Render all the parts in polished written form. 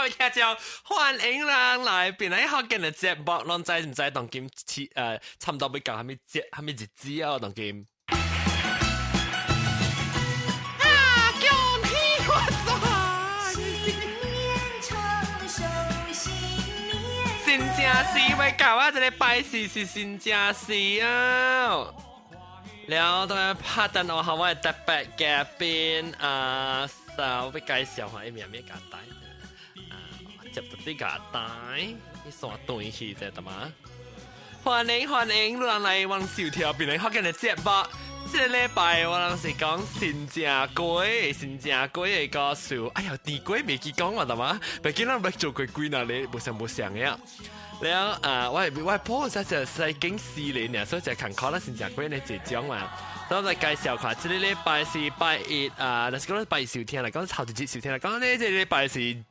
位聽眾，歡迎人來邊來福建的節目，攏知毋知當今差毋多欲到啥物節，啥物日子啊？當今。啊！恭喜發財！新正時欲到啊！這个拜四是新正時啊！了，當然拍等我好我的特別嘉賓啊，我欲介紹下伊名咩簡單啊，接到啲簡單，你線斷去者得嘛？歡迎歡迎，你人來往收聽邊個福建的節目。這個禮拜我人是講新正粿，新正粿的故事。哎呀，甜粿袂記講啊，得嘛？袂記咱欲做過幾若咧，無相無相的啊。了啊，我破實在是經4年爾，所以就看可能新正粿的這種嘛。所以我來介紹下，這個禮拜是拜一啊，若是講拜一收聽來講，頭一日收聽來講呢，這個禮拜是2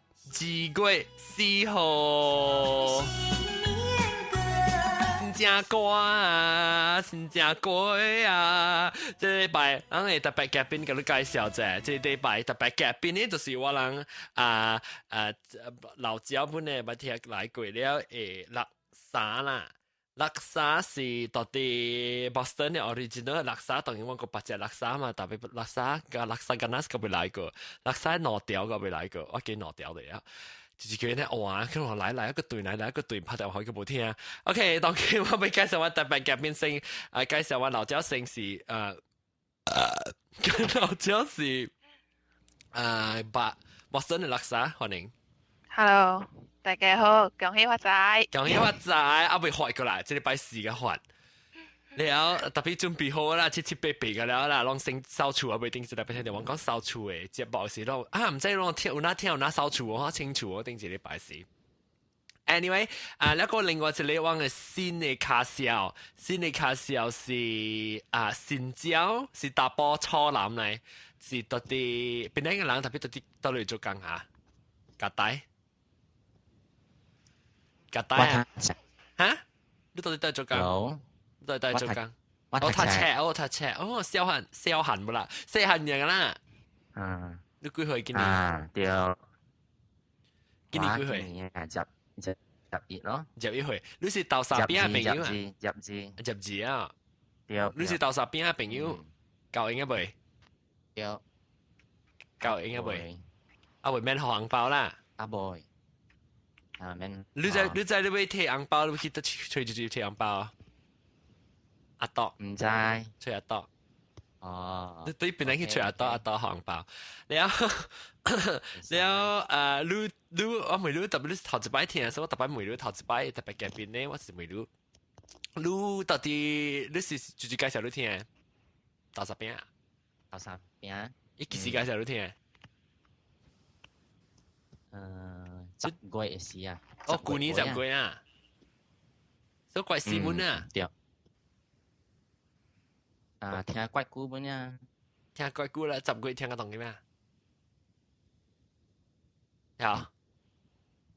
月4號。新正歌啊，新正粿啊！這禮拜，咱會特別嘉賓共你介紹者。這禮拜特別嘉賓呢，就是我人啊啊老鳥本的捌聽來過了的垃圾啦。垃圾是到佇 Boston 的 original 垃圾，當然我個別隻垃圾嘛，特別垃圾佮垃圾敢若是閣未來過，垃圾兩條閣未來過，我記兩條的啊。就是叫呢哇，佢話來來一個隊來來一個隊，拍電話佢無聽。OK，當今我欲介紹我特別嘉賓先，啊介紹我老鳥先是老鳥是把 Boston 的垃圾，歡迎。 Hello，大家好，恭喜發財！恭喜發財，啊未發過來，這禮拜四個發。了特別準備好啦，七七八八個了啦，攏先掃厝啊，袂頂一禮拜聽著我講掃厝的節目時，攏啊毋知攏聽有哪聽有哪掃厝，我清楚我頂一禮拜四。Anyway，啊，那個另外一個我的新的卡笑，新的卡笑是啊新椒，是查埔楚男來，是到佇邊個人特別到佇佗佗做工哈？夾帶，夾帶啊？哈？你到底佗做工？對對做工，我讀冊，我讀冊，哦，小漢小漢無啦，細漢爾啦。嗯。你幾歲今年？啊，對。今年幾歲？今年11咯。 11歲，你是豆沙邊的朋友啊？12。 12啊。對。你是豆沙邊的朋友，夠應該未？對。夠應該未？啊，未免紅包啦。啊，袂。啊，免。你知你欲提紅包，你去佗揣一一提紅包？阿多毋知，揣阿多。哦，你對邊人去揣阿多，阿多紅包。了了，你你我問你特別你頭一擺聽，所以我特別問你頭一擺特別嘉賓呢，我是問你，你到底你是直接介紹你聽？豆沙餅。豆沙餅。伊幾時介紹你聽？10月的時啊。哦，舊年十月啊。所以怪四本啊。對。啊，聽怪久本啊。聽怪久啦，十月聽個當嘅咩？有。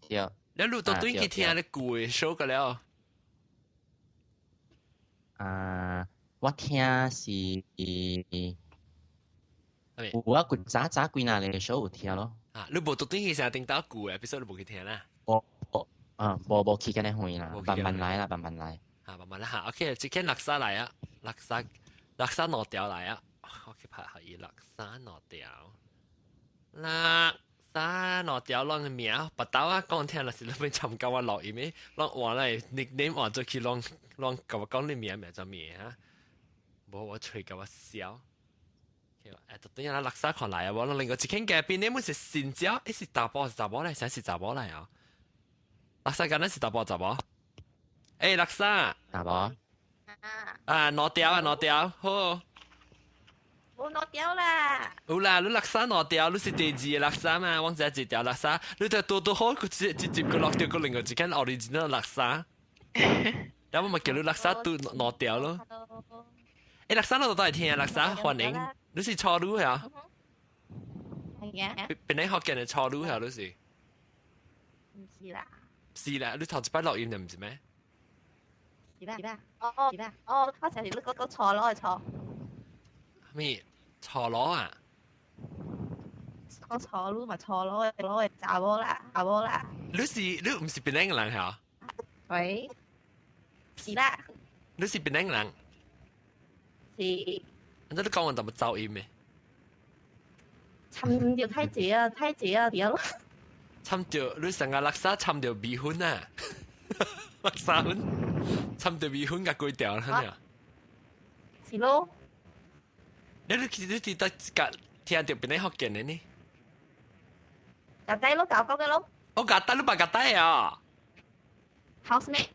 對。你錄到對去聽你舊的 show 個了。啊，我聽是有啊，舊早早幾若個 show 有聽咯。啊，你無到對去成頂到舊的，必須你無去聽啦。無無，啊，無無去咁樣遠啦，慢慢來啦，慢慢來。啊，慢慢來哈。OK，這間垃圾來啊，垃圾。垃圾攞掉來啊！我去拍下伊垃圾攞掉，垃圾攞掉攏個名，別兜啊講聽，若是你欲參加我錄音的，攏換來 nickname 換做去攏攏共我講你名名做名哈，無我揣共我笑。誒，等下垃圾看來啊！我另外一間嘉賓，你們是新椒，欸是查埔是查某來，啥是查某來啊？垃圾敢若是查埔查某？欸，垃圾。查某。啊，攞掉啊，攞掉，好。冇攞掉啦。有啦，你垃圾攞掉，你是第二個垃圾嘛？我知一條垃圾，你就多多好，佢直直接個落掉個另外一間 original 垃圾。然後我咪叫你垃圾都攞掉咯。欸，垃圾攞到嚟聽啊，垃圾歡迎，你是初女啊？係啊。邊個福建的初女啊？你是？毋是啦。是啦，你頭一擺錄音就毋是咩？是啦，是啦，哦哦，是啦，哦，我成日你個錯攞去錯。咩？錯攞啊？講錯路嘛錯咯，攞嚟查某啦，查某啦。你是你唔是檳城人嚇？喂，是啦。你是檳城人？是。你都講我怎麼走音嘅？參著太濟啊，太濟啊，對咯。參著你成個垃圾參著米粉啊，垃圾粉參著米粉甲規條啦，啊。是咯。你你得甲聽著檳城福建的呢？夾底咯，搞講嘅咯。我夾底你捌夾底啊？Housemate。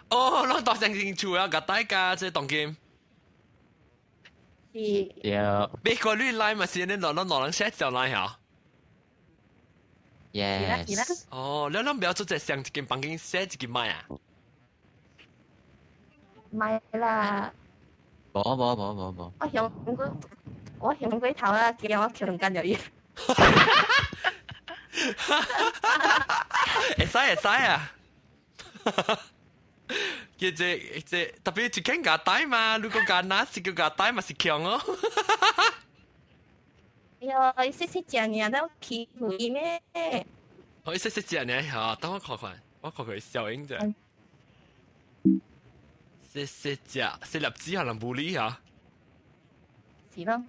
哦，攏大聲清楚啊，夾底加這當今。是。對。美國你來嘛是你攞攞攞人寫就來嚇。 Yes。哦，你攏不要做這上一間房間寫一間賣啊？賣啦。無無無無無。我用過，我用過頭啊，叫我強姦就要。會使會使啊！叫這這特別一間夾帶嘛，如果夾那是叫夾帶嘛是強哦。哎呀，伊細細隻爾，但欺負伊咩？我細細隻爾嚇，等我看看，我看看小英者。細細隻，細粒子可能無理嚇。是咯。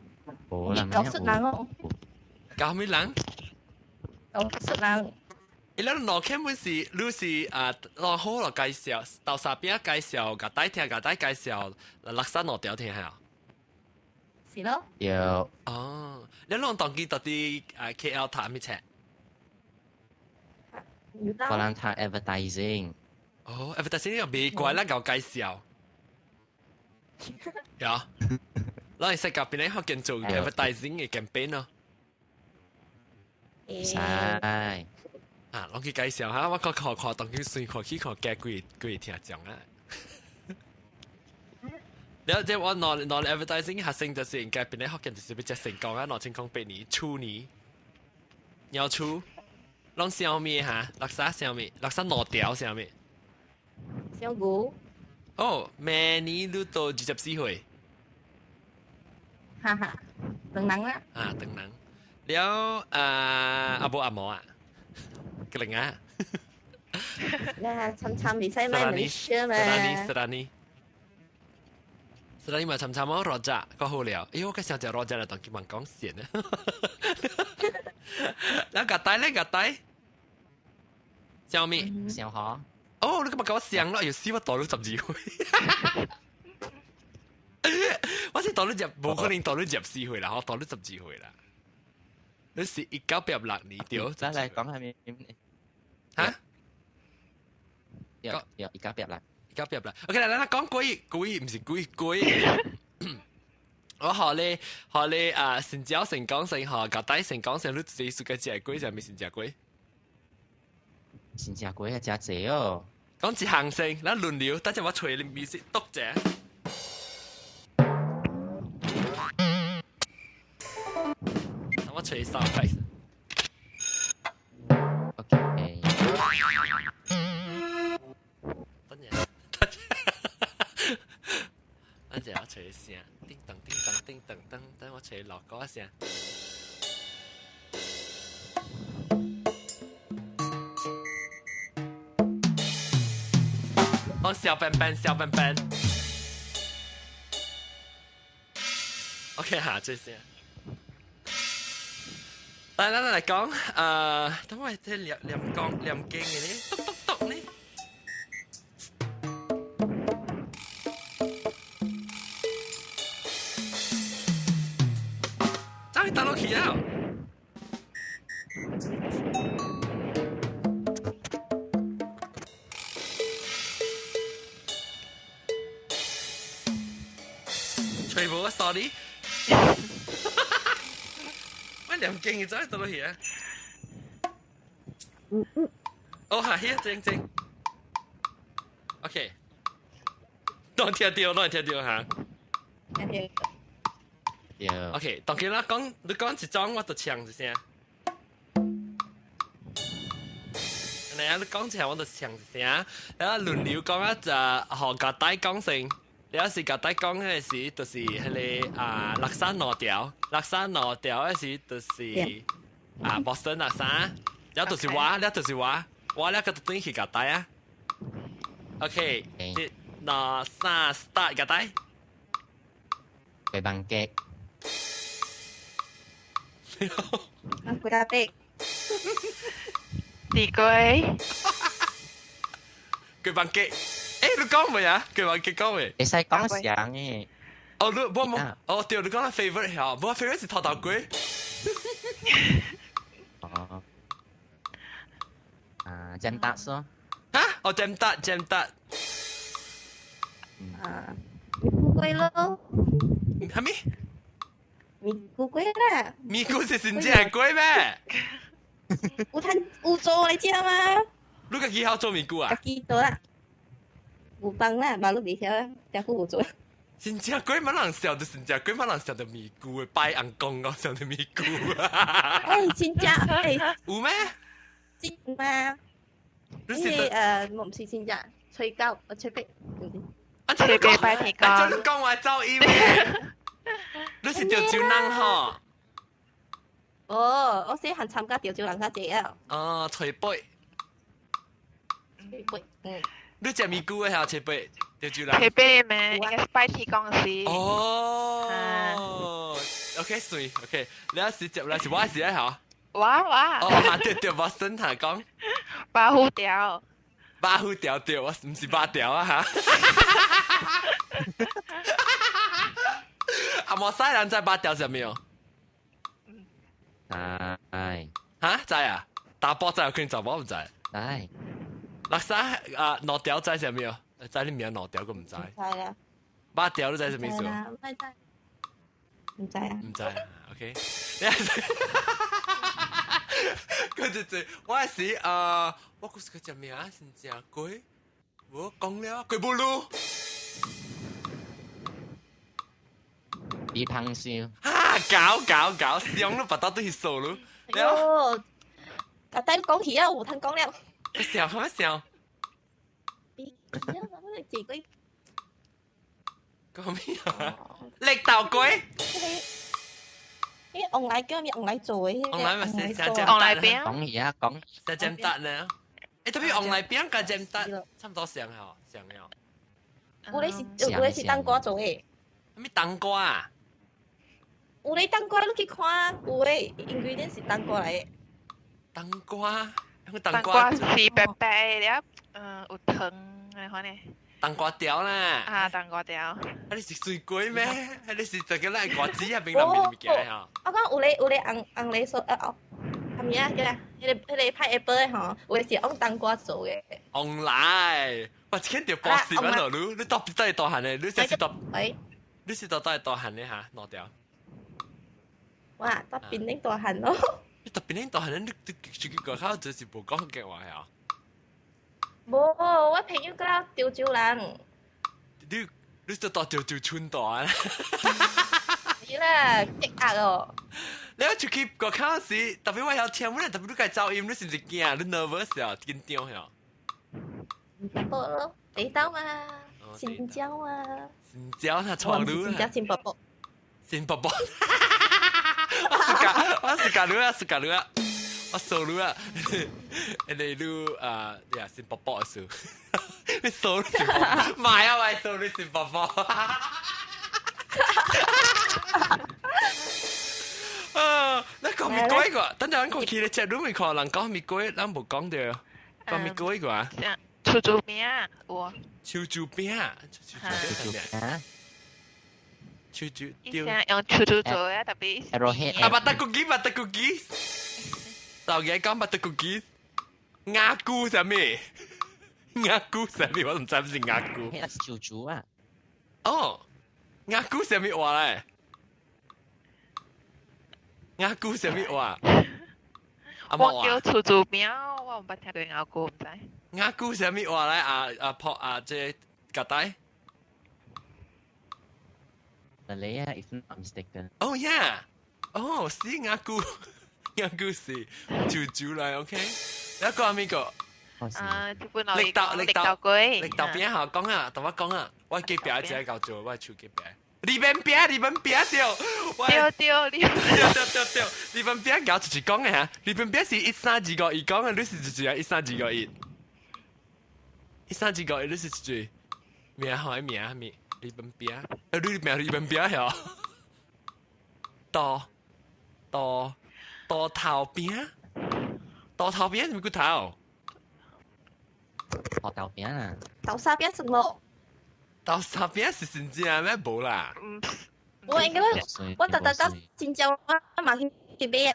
無啦，搞出人哦。搞咩人？搞出人。伊咱路根本是，你是啊，落好落介紹，豆沙餅介紹，共帶聽，共帶介紹，垃圾兩條聽下。是咯。有。哦，你攏當機到底啊 KL 讀咩冊？我人讀 advertising。哦，advertising 又未怪咱搞介紹。有。咱會使甲邊個福建做 advertising 嘅 campaign 咯。使。啊，攏去介紹下，我看看看當今算看去看加幾幾聽眾啊。了這我拿拿 advertising 學生就是應該邊個福建就是比較成功啊，2008年初年，鳥初，攏小米哈，垃圾小米，垃圾兩條小米。小牛。哦，明年你到24歲。哈哈，兩人啦。啊，兩人。了啊，阿母阿母啊。個零啊！嗱，參參未使買美食咩？斯拉尼，斯拉尼嘛參參我羅扎個好了，哎呦，我個想食羅扎啦，當佢問講線啊！嗱，個帶咧個帶，小米，小何，哦，你今日搞我想咯，又死我到咗12歲，我是到咗入，無可能到咗24歲啦，我到咗12歲啦。你是1986年對？再來講下面。嚇？有有1986。 1986。OK，來來講鬼鬼，唔是鬼鬼。我學你學你啊，成交成講成學，夾底成講成，你自己說嘅食鬼就咪先食鬼？先食鬼啊，食濟哦。講一項先，咱輪流，等陣我揣你面先讀者。我揣三塊。 OK。等陣，等陣，等陣我揣聲，叮當叮當叮當當，等我揣落歌聲。我小笨笨，小笨笨。OK 哈，這聲。來來來講，等我聽念念講念經嘅呢，篤篤篤呢。走去打落去啊！吹無啊，sorry。我念經嘅走去倒落去啊！哦，係，here 正正。OK，當聽到，當聽到嚇。聽到。對。 OK，當佢啦講，你講一種，我就唱一聲。嚟啊！你講一下，我就唱一聲。然後輪流講啊，就學夾帶講先。你有時夾帶講嗰時，就是迄個啊，垃圾兩條，垃圾兩條嗰時就是啊，Boston 啊啥，了就是我，了就是我，我了個轉去共帶啊。OK，一、兩、三，start 共帶。粿飯粿。啊，粿仔地瓜。粿飯粿，欸，你講未啊？粿飯粿講未？會使講啥嘅？哦，你我冇，哦對，你講啦 favorite 嚇，我 favorite 是土豆粿。哦。啊，煎蛋嗦。嚇？哦，煎蛋，煎蛋。啊，米糊粿咯。係咪？米糊粿啦。米糊是真正粿咩？有通有做來食嗎？你家己曉做米糊啊？家己做啦。有幫啦，馬路袂曉，家父有做。真正粿蠻人笑，就真正粿蠻人笑到米糊的，拜尪公哦，笑到米糊。欸，真正欸。有咩？真嗎？你是呃，我毋是真正，吹狗，吹白，對唔啊，吹白拜天公。啊，你講話走音咩？你是潮州人吼？哦，我細漢參加潮州人較濟啊。哦，吹白。吹白，嗯。你食米糊的嚇，吹白潮州人。吹白咩？應該是拜天公時。哦，OK，水，OK，你是接來是我是嚇？我我。哦，嚇對對，我先頭講。白虎條。白虎條對，我毋是白條啊嚇。阿摩西人知白條是咩？知。嚇知啊？打波知，可能查某毋知。知。垃圾啊，兩條知是咩？知你名兩條，佢毋知。知啦。八條你知什麼意思？唔知。毋知啊。毋知啊，OK。佢就就我是啊，我嗰時佢食咩啊？是食粿，我講了粿布魯。魚香燒。哈！搞搞搞，香都把到對手咯。哎喲，阿呆講起啊，有通講了。笑什麼笑？自己講咩啊？綠豆粿。迄旺來叫咩？旺來做的。旺來咪是食煎旺來餅。講起啊講。食煎蛋呢？欸，特別旺來餅佮煎蛋差不多像吼，像了。有咧是冬瓜做的。啥物冬瓜啊？有咧冬瓜，你去看，有咧 ingredient 是冬瓜來的。冬瓜，冬瓜是白白的，嗯，有糖按呢款呢。冬瓜條啦。啊，冬瓜條。啊，你是水果咩？啊，你是就叫咱瓜子啊，檳榔麵物件吼。我講有咧紅紅咧說啊哦，啥物啊？叫啥？彼個 pineapple 的吼，有的是用冬瓜做的。旺來，我這間著波士揾落你，你到底大漢的？你這是到？喂。你是到底大漢的哈？兩條。哇，到檳榔大漢咯。你到檳榔大漢，你你出去外口就是無講福建話啊？無，我朋友閣潮州人。你你就到潮州村大啊？是啦，激壓哦。你出去外口時，特別我曉聽，特別你家走音，你是毋是驚？你 nervous 啊，緊張呀？唔寶咯，地道嘛，新椒啊。新椒那錯你新椒新寶寶。新寶寶。我是教，我是教你啊，是教你啊，我數你啊，你你啊，呀，新寶寶數，你數你新寶寶，買啊買數你新寶寶。啊！你講米粿個，等陣咱過去咧，食你咪看人講米粿，咱無講著，講米粿個啊。潮州餅有。潮州餅，潮州餅。潮州以前用潮州做的，特別。啊，butter cookie，butter cookie。老爺講 butter cookie，鴨菇啥物？鴨菇啥物？我毋知是鴨菇。彼是潮州啊。哦，鴨菇啥物話咧？鴨菇啥物話？我叫潮州餅，我毋捌聽過鴨菇，毋知。鴨菇啥物話咧？啊啊破啊，這個帶。 Malaya, if not mistaken. Oh yeah. Oh, 是鴨菇，鴨菇是潮州來，OK。你講咩個？啊，綠豆綠豆粿，綠豆餅好講啊，同我講啊，我隔壁一個搞做，我手隔壁。膩麵餅，膩麵餅對，對對，對對對對，你份餅搞出去講嘅嚇，你份餅是1、3、2、5、1講嘅，你是一隻1、3、2、5、1，1、3、2、5、1，你是一隻名好名咩？你份餅，你名你份餅係多多多頭餅，多頭餅是咪骨頭？學豆餅啊！豆沙餅什麼？豆沙餅是真正咩？無啦。我應該我特特到新疆我嘛去去買。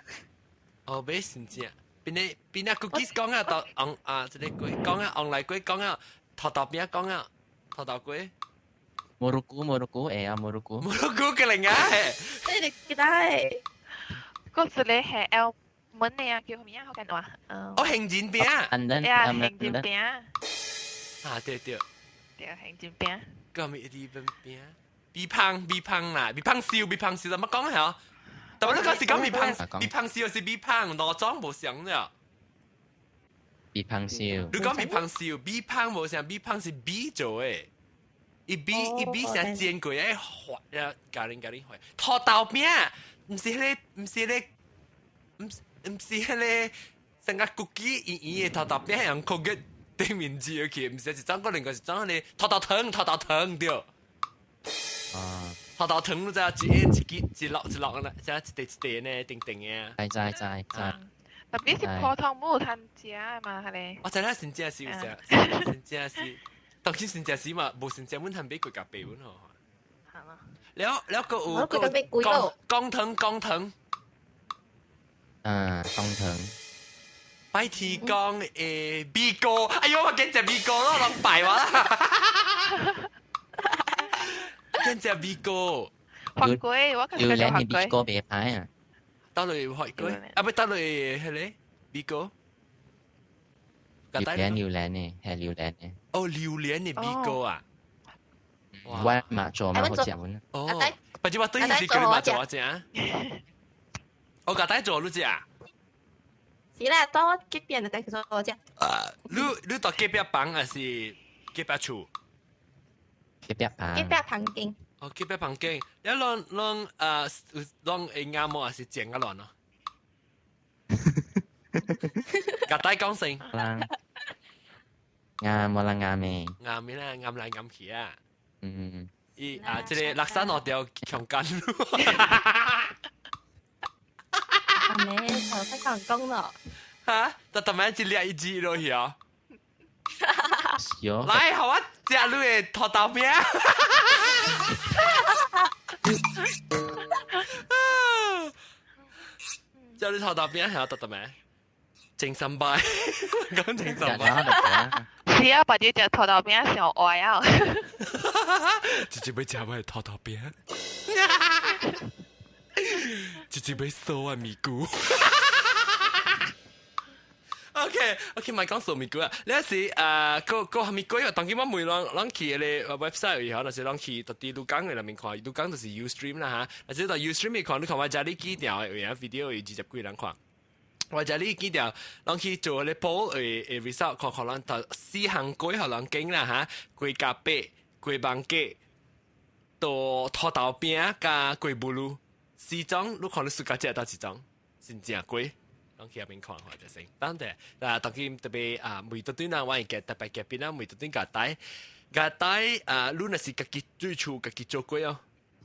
哦，買新正，邊個邊個 cookies 講啊？豆紅啊，這個粿講啊，紅來粿講啊，頭豆餅講啊，頭豆粿。摩洛哥，摩洛哥，會啊，摩洛哥。摩洛哥嘅嚟啊！你哋記得係。嗰一個係 L 門的啊，叫咩啊？好簡單。哦，杏仁餅。呀，杏仁餅。啊，對對。對，杏仁餅。個咪啲餅餅，米香米香啦，米香燒米香燒，怎麼講係？但係你講是講米香，米香燒是米香，羅裝無相了。米香燒。你講米香燒，米香無相，米香是米做的。伊米伊米成煎過，愛滑啊，咖喱咖喱滑。土豆餅，唔是迄個，唔是迄個，唔唔是迄個，成個古雞圓圓的土豆餅，用苦個對面煮去，唔是一種，個另外一種迄個土豆糖，土豆糖對。啊！土豆糖你知影，一一支一粒一粒啦，即一塊一塊呢，定定的。知知知知。特別是普通冇通食嘛，係咧。我知影真正是有食，真正是。當時真正是嘛，無真正阮通買過咖啡阮吼。了了，閣有閣講糖講糖。嗯，講糖。拜天公的米糕，哎呦，我緊食米糕咯，攏拜我啦。緊食米糕。發粿，我榴蓮的米糕袂歹啊。倒落發粿，啊不，倒落彼个米糕。榴蓮榴蓮的，係榴蓮的。哦，榴蓮的米糕啊！我嘛做嘛好食阮。哦，不是我對是叫你嘛做我食。我家底做你食。是啦，到我隔壁就帶去做我食。啊，你你到隔壁房還是隔壁厝？隔壁房。隔壁房間。哦，隔壁房間，你攏攏啊，攏會啱冇還是剪個亂咯？家底講先。啱冇啦啱咩？啱咩啦？啱來啱去啊！嗯。伊啊，這個六三六條強姦。阿妹，頭先講講咯。嚇！特特咩一粒一支落去啊？有。來，好我食你的土豆餅。食你土豆餅係特特咩？正三拜，講正三拜。是啊，白啲食土豆餅上愛啊！直接欲食我的土豆餅，直接欲掃我咪菇。OK OK，咪講掃咪菇啊！你是個個係咪菇啊？當今我每攏攏去彼個 website 以後，若是攏去到啲鷺港的內面看，鷺港就是 Ustream 啦嚇。若是到 Ustream 看，你看我遮你幾條的有影 video 有20幾人看。或者你記得，攏去做咧 poll 的 result，看看人頭四項粿予人揀啦嚇，粿咖啡、粿網粿、到土豆餅佮粿布魯四種，你看你暑假食佗一種，真正粿，攏去遐邊看看就先。當然，啊，當今特別啊，每對人我會記特別嘉賓啊，每對共帶，共帶啊，你若是家己對厝家己做粿哦。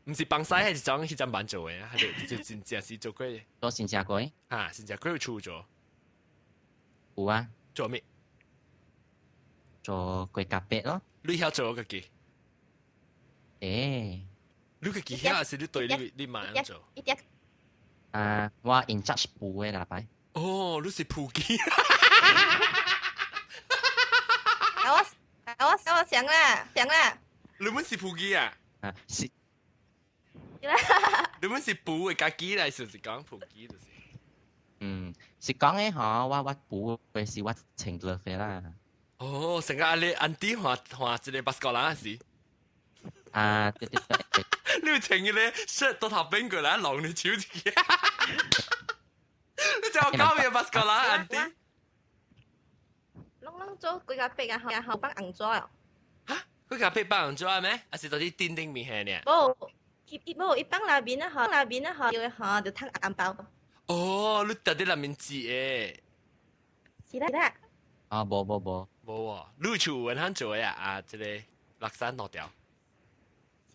毋是幫使，係一種彼陣辦做的，係就真正是做粿。做新正粿？啊，新正粿有厝做。有啊。做咩？做粿咖啡咯。你曉做家己？欸。你家己曉，還是你對你你媽做？一點。啊，我 in charge 鋪的啦，擺。哦，你是鋪機。我我我想啦，想啦。你們是鋪機啊？啊，是。你們是補的家己來，就是講鋪機就是。嗯，是講的吼，我我補的是我穿 glove 的啦。哦，成個阿你安迪換換一個巴斯克蘭是？啊，對對對。你有穿個 shirt 到頭邊過來，弄你手一個。你叫我搞咩巴斯克蘭安迪？攏攏做幾個白啊，然後放紅紙哦。哈？幾個白放紅紙咩？還是到底叮叮面下呢？無。伊無伊放內面啊，吼，內面啊，吼，就吼就趁紅包。哦，你特佇內面煮的。是啦。啊，無無無。無喎，你厝有人做的啊？啊，這個垃圾攞掉。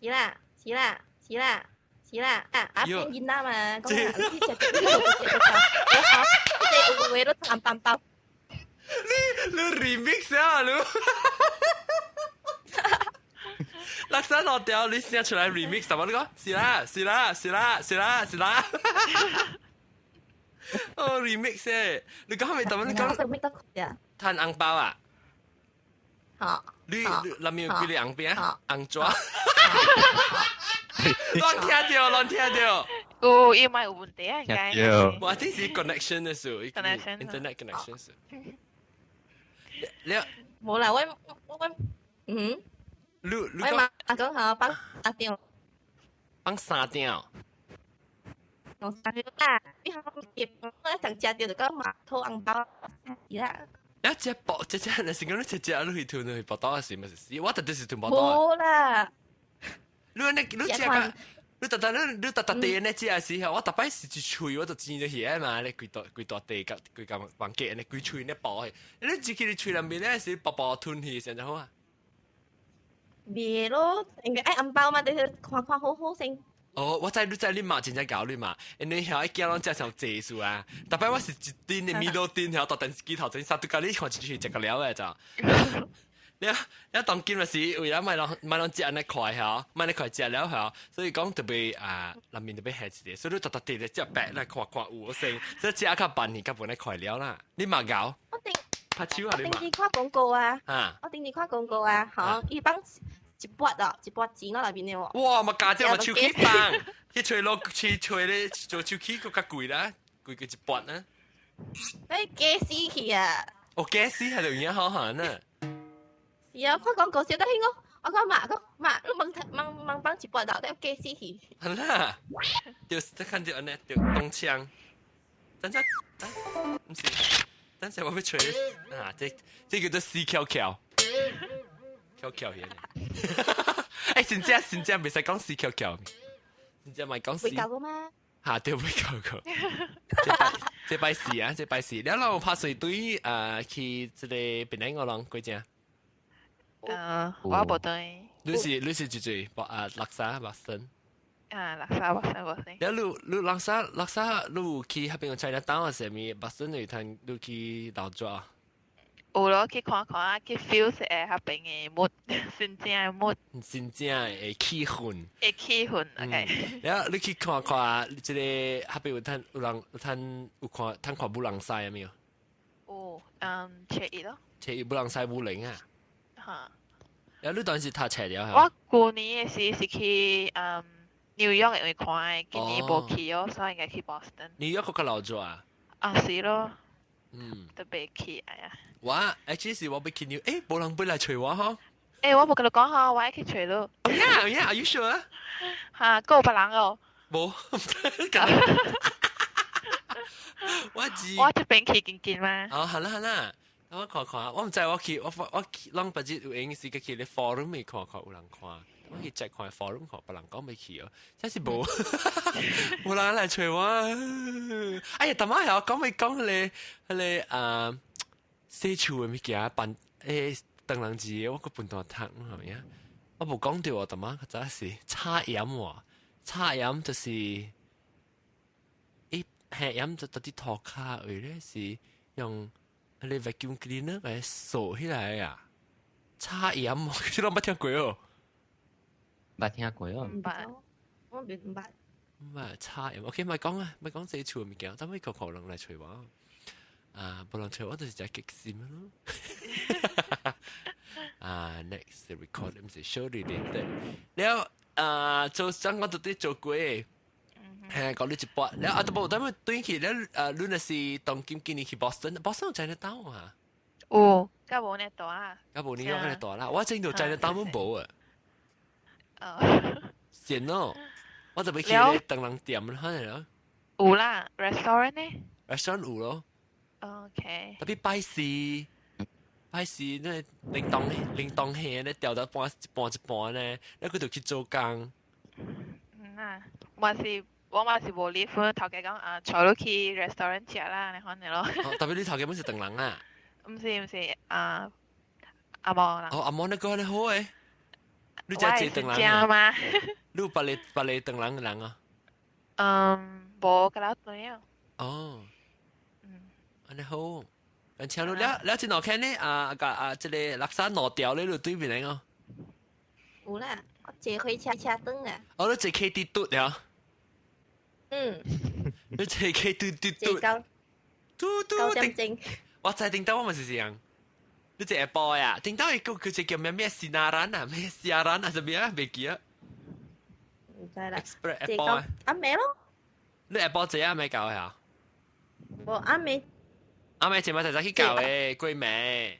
是啦，是啦，是啦，是啦，啊，啊，騙囡仔嘛，講啊，你食食你食食食，我有話都紅包包。你 remix 啊，你！垃圾攞掉，你寫出來 remix 什麼？你講是啦，是啦，是啦，是啦，是啦。哦，remix 誒，你講係咪？你講。攤紅包啊？好。你你內面有幾個紅餅？紅紙。亂聽到，亂聽到。有，伊嘛有問題啊，應該。我這是 connection 的事，connection internet connection 事。你冇啦，我我嗯。你你我嘛講下幫三張。幫三張。用三張啊！你好，我上食到就講嘛，討紅包，是啦。一隻薄，隻隻你是講你隻隻你去吞去報道是咪是？我特別是吞報道。冇啦。你你你食個，你特特你你特特地呢食時候，我特擺是一喙我就煎咗起來嘛，你規大規大地甲規間房間，你規喙呢薄去，你只去你喙內面咧是薄薄吞去，先就好啊。袂咯，應該愛紅包嘛，就是看看好好先。哦，我知你知你嘛真正搞你嘛，因為遐一驚攏食上濟數啊，逐擺我是一陣的米露陣，遐大電視機頭前殺，都甲你看一喙食個了的咋。你你當今就是為了莫攏莫攏食按呢快吼，莫呢快食了吼，所以講特別啊，內面特別下一個，所以你特特地咧食白來看看有聲，所以食較慢，你較無呢快了啦。你嘛𠢕？我頂拍手啊！你我頂次看廣告啊，我頂次看廣告啊，吼，伊放一筆哦，一筆錢落內面的喎。哇！嘛加點嘛手機放，去揣落去揣咧做手機閣較貴啦，貴過一筆啊。哎，假死去啊！哦，假死係就有影好行啊。是啊，看廣告小得興我，我講嘛，講嘛，你問問問放一筆落，得假死去。係啦，就是看到按呢，就東槍，等陣，毋是，等陣我欲揣啊，這這叫做死翹翹。翹翹嘢，欸，真正真正袂使講死翹翹，真正咪講死。會教過嗎？嚇，對，未教過。這擺這擺是啊，這擺是。了後拍水隊啊，去這個檳榔我人幾正？我無對。你是你是住住啊，垃圾巴生。啊，垃圾巴生巴生。了你你垃圾垃圾，你有去彼邊個 China Town 啊？啥物？巴生有通你去老抓？有咯，去看看，去 feel 一下彼邊的 mood，真正的 mood。真正的氣氛。的氣氛，OK。了，你去看看，這個彼邊有通有人有通有看通看舞龍獅啊沒有？有，嗯，初一咯。初一舞龍獅舞龍啊。嚇。了，你當時讀冊了？我舊年的時是去嗯紐約的位看的，今年無去哦，所以應該去 Boston。紐約閣較鬧熱啊？啊是咯。嗯。特別去哎呀。我actually 是我欲去紐，欸，無人欲來揣我吼。欸，我無共你講吼，我愛去揣你。 Yeah, yeah, are you sure？嚇，閣有別人哦。無，我知。我這邊去近近嘛。哦，好啦好啦，我看看，我毋知我去，我我攏別日有閒時去咧 forum 裡看看有人看，我去 check 看 forum 看別人講欲去哦，真是無，無人來揣我。哎呀，淡仔曉講欲講彼個彼個啊，洗厝的物件辦欸，當人字我閣笨蛋讀係咪啊？我無講著哦，淡仔較早是插鹽喎，插鹽就是伊下鹽就佇佇塗跤位咧是用彼個 vacuum cleaner 來掃起來啊，插鹽，你攏捌聽過哦？捌聽過哦。毋捌，我毋捌。毋捌插鹽，OK，莫講啊，莫講洗厝的物件，等下個可能來揣我。啊，無人揣我就是誠激心咯。啊，next record 毋是 show related。了啊，做上我到底做過，嘿，講你一半。了啊，都無等下轉去了啊，你若是當今今年去 Boston，Boston 有 Chinatown 啊？有，較無呢大啊。較無呢樣呢大啦，我真到 Chinatown 無啊。哦。善咯，我就欲去咧唐人店啦，係咯。有啦，restaurant 呢？restaurant 有咯。 OK。特別拜四，拜四那鈴鐺鈴鐺戲咧掉到半一半一半咧，那佢就去做工。嗯啊，嘛是我嘛是無 leave，頭家講啊，坐落去 restaurant 食啦，你可能咯。特別你頭家本是唐人啊？唔是唔是啊，阿毛啦。哦，阿毛那個你好誒，你只坐唐人啊？嘛？你有別個別個唐人嘅人啊？嗯，無個老對啊。哦，嗯，按呢好。而且你了了真好看呢，啊個啊，這個垃圾挪掉咧，你對面嚟哦。有啦，我坐火車車轉啊。哦，你坐 K D 嘟了。嗯。你坐 K D 嘟嘟。嘟嘟9點鐘。我知頂到我咪是這樣。你坐下晡呀？頂到一個佢就叫咩咩西納蘭啊，咩西亞蘭啊，什麼啊？未記啊。唔知啦。 Express 下晡。阿妹咯。你下晡坐阿妹搞呀？無阿妹。阿妹前擺才去搞的，過暝。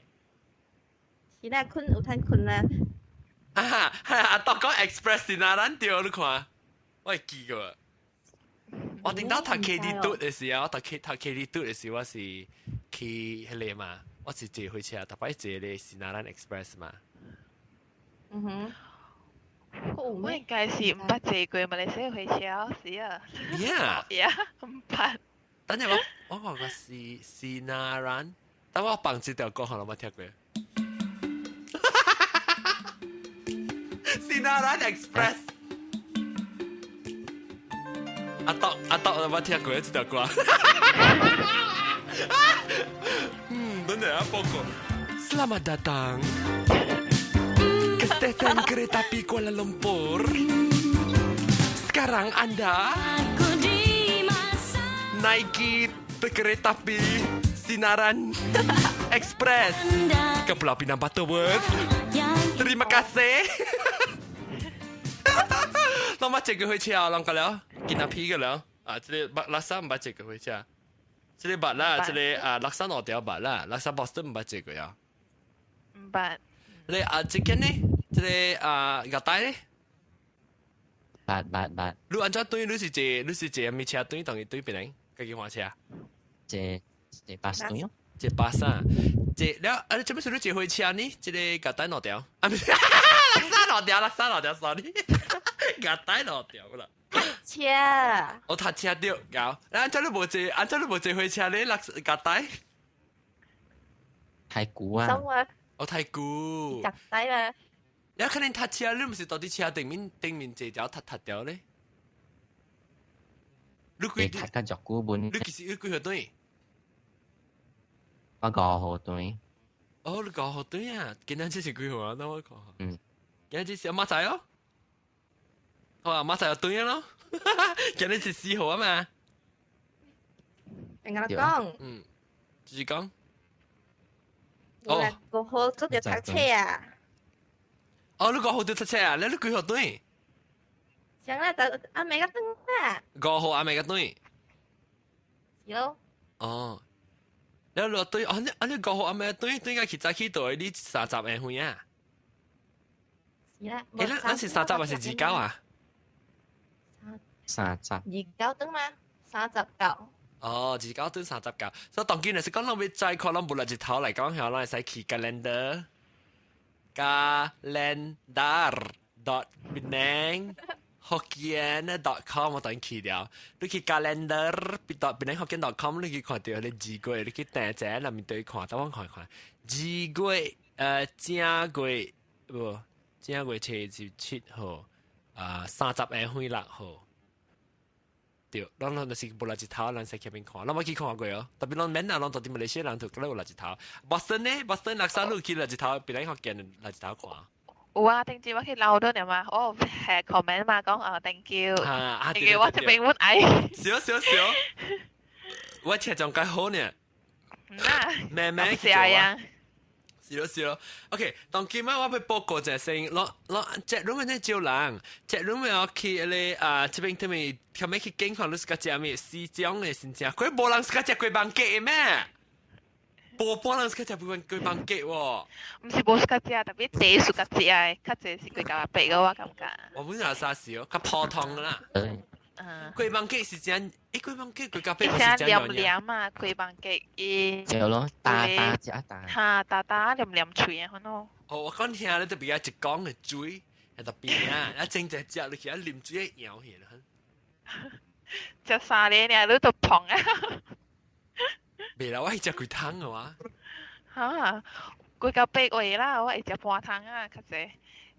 是啦，睏有通睏啦。啊哈！阿多講 Express 是哪咱對，你看，我會記過。我頂到讀 K D 嘟的時候，我讀 K 讀 K D 嘟的時候，我是去彼個嘛，我是坐火車，逐擺坐咧是哪咱 Express 嘛。嗯哼。我應該是毋捌坐過馬來西亞火車，是啊。 Yeah。 Yeah，毋捌。等陣我我話個是是哪人？等我放這條歌，可能冇聽過。Sinaran Express。阿多阿多，我冇聽過這條歌。嗯，等陣啊，報告。Selamat datang ke stesen kereta api Kuala Lumpur. Sekarang anda naiki kereta api Sinaran Express ke Pulau Pinang Butterworth. Terima kasih. 攏捌坐過火車啊，攏個了，今仔批個了。啊，這個捌垃圾毋捌坐過火車，這個捌啦，這個啊垃圾兩條捌啦，垃圾 Boston 毋捌坐過啊。毋捌。你啊，這間呢？這個啊，月台呢？捌捌捌。你按怎對？你是坐你是坐咩車對？當伊對邊個？家己換車？坐坐巴士對哦。坐巴士。坐了啊！你做咩事你坐火車呢？這個月台兩條。啊，毋是，垃圾兩條，垃圾兩條，sorry。月台兩條啦。車。我搭車對，搞。按怎你無坐？按怎你無坐火車咧？垃圾月台。太久啊。我太久。月台啦。有可能搭車，你毋是到佇車頂面頂面坐條踏踏掉咧？你幾？踏較足久本。你其實你幾號轉？我5號轉。哦，你5號轉啊？今仔這是幾號啊？等我看。嗯。今仔這是阿媽仔咯。好啊，媽仔又轉咯。今日是4號啊嘛。人家講。嗯，繼續講。哦。5號做著讀冊啊。哦，你5號就讀冊啊？你你幾號轉？上啦，就阿妹個轉啦。5號阿妹個轉。是咯。哦。你落對，啊你啊你5號阿妹轉轉個去早去到你30個分啊？是啦。欸，咱咱是30還是29啊？ 30。 29轉嘛，39。哦，29轉39，所以當今若是講咱欲再看，咱無來日頭來講，遐咱會使去 calendar。calendar dot penang hokkien dot com 我等去了，你去 calendar dot penang hokkien dot com 你去看到你2月，你去訂者內面對看，等我看看2月正月無正月27號啊30個月6號。對，咱咱就是無來日頭，咱使去邊看，咱冇去看過哦。特別咱免啊，咱到佇馬來西亞人就閣有來日頭。Boston 呢？Boston 六三路去來日頭，別人福建來日頭看。有啊，頂次我去鬧咗嘛，我係 comment 嘛，講啊 thank you，啊， thank you，我這邊阮愛。少少少，我車仲較好呢。啊，慢慢去做啊。是咯是咯，OK。當今仔我欲報告一下先，攞攞這輪咪招人，這輪咪我去迄個啊，這邊他們他們去見看你自家食咩西裝的先正，佢無人自家食雞飯雞的咩？無半人自家食雞飯雞喎。毋是無自家食，特別濟自家食的，較濟是雞夾白個我感覺。我本來啥事哦，較普通啦。雞飯雞是真，欸雞飯雞雞夾白是真黏黏啊，雞飯雞伊。對咯，打打食打。哈，打打黏黏脆啊，可能。哦，我講聽咧特別啊，一講的水喺特別啊，啊真濟食落去啊，啉水會搖起來。食三個爾，你都胖啊！未啦，我係食幾湯嘅話。嚇！幾到八位啦，我會食半湯啊，較濟。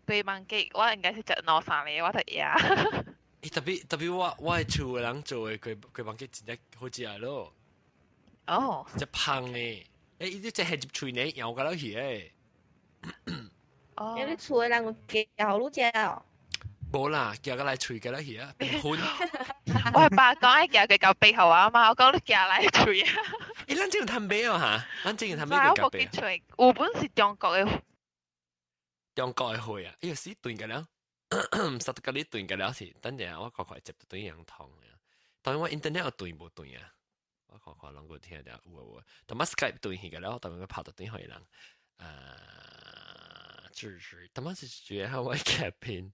雞網雞我應該是食兩三個，我就贏。欸，特別特別我係厝嘅人做的雞網雞真正好食咯。哦。真芳的，欸，伊這係入喙呢，咬個落去的。哦。你厝的人有教你食哦？無啦，夾個來喙個落去啊，變粉。我係爸講愛夾佢嚿鼻喉啊嘛，我講你夾來喙啊。欸，咱這有趁買哦哈，咱這有趁買個夾鼻。我冇記錯，有本是中國的。中國的貨啊，哎呦死斷個了，實得個你斷個了是，等陣我看看接到對樣通啊。當然我 internet 有斷無斷啊？我看看攏個聽著有有，但我 Skype 斷去個了，但我拍到對予人。啊，就是，但我是覺得我嘉賓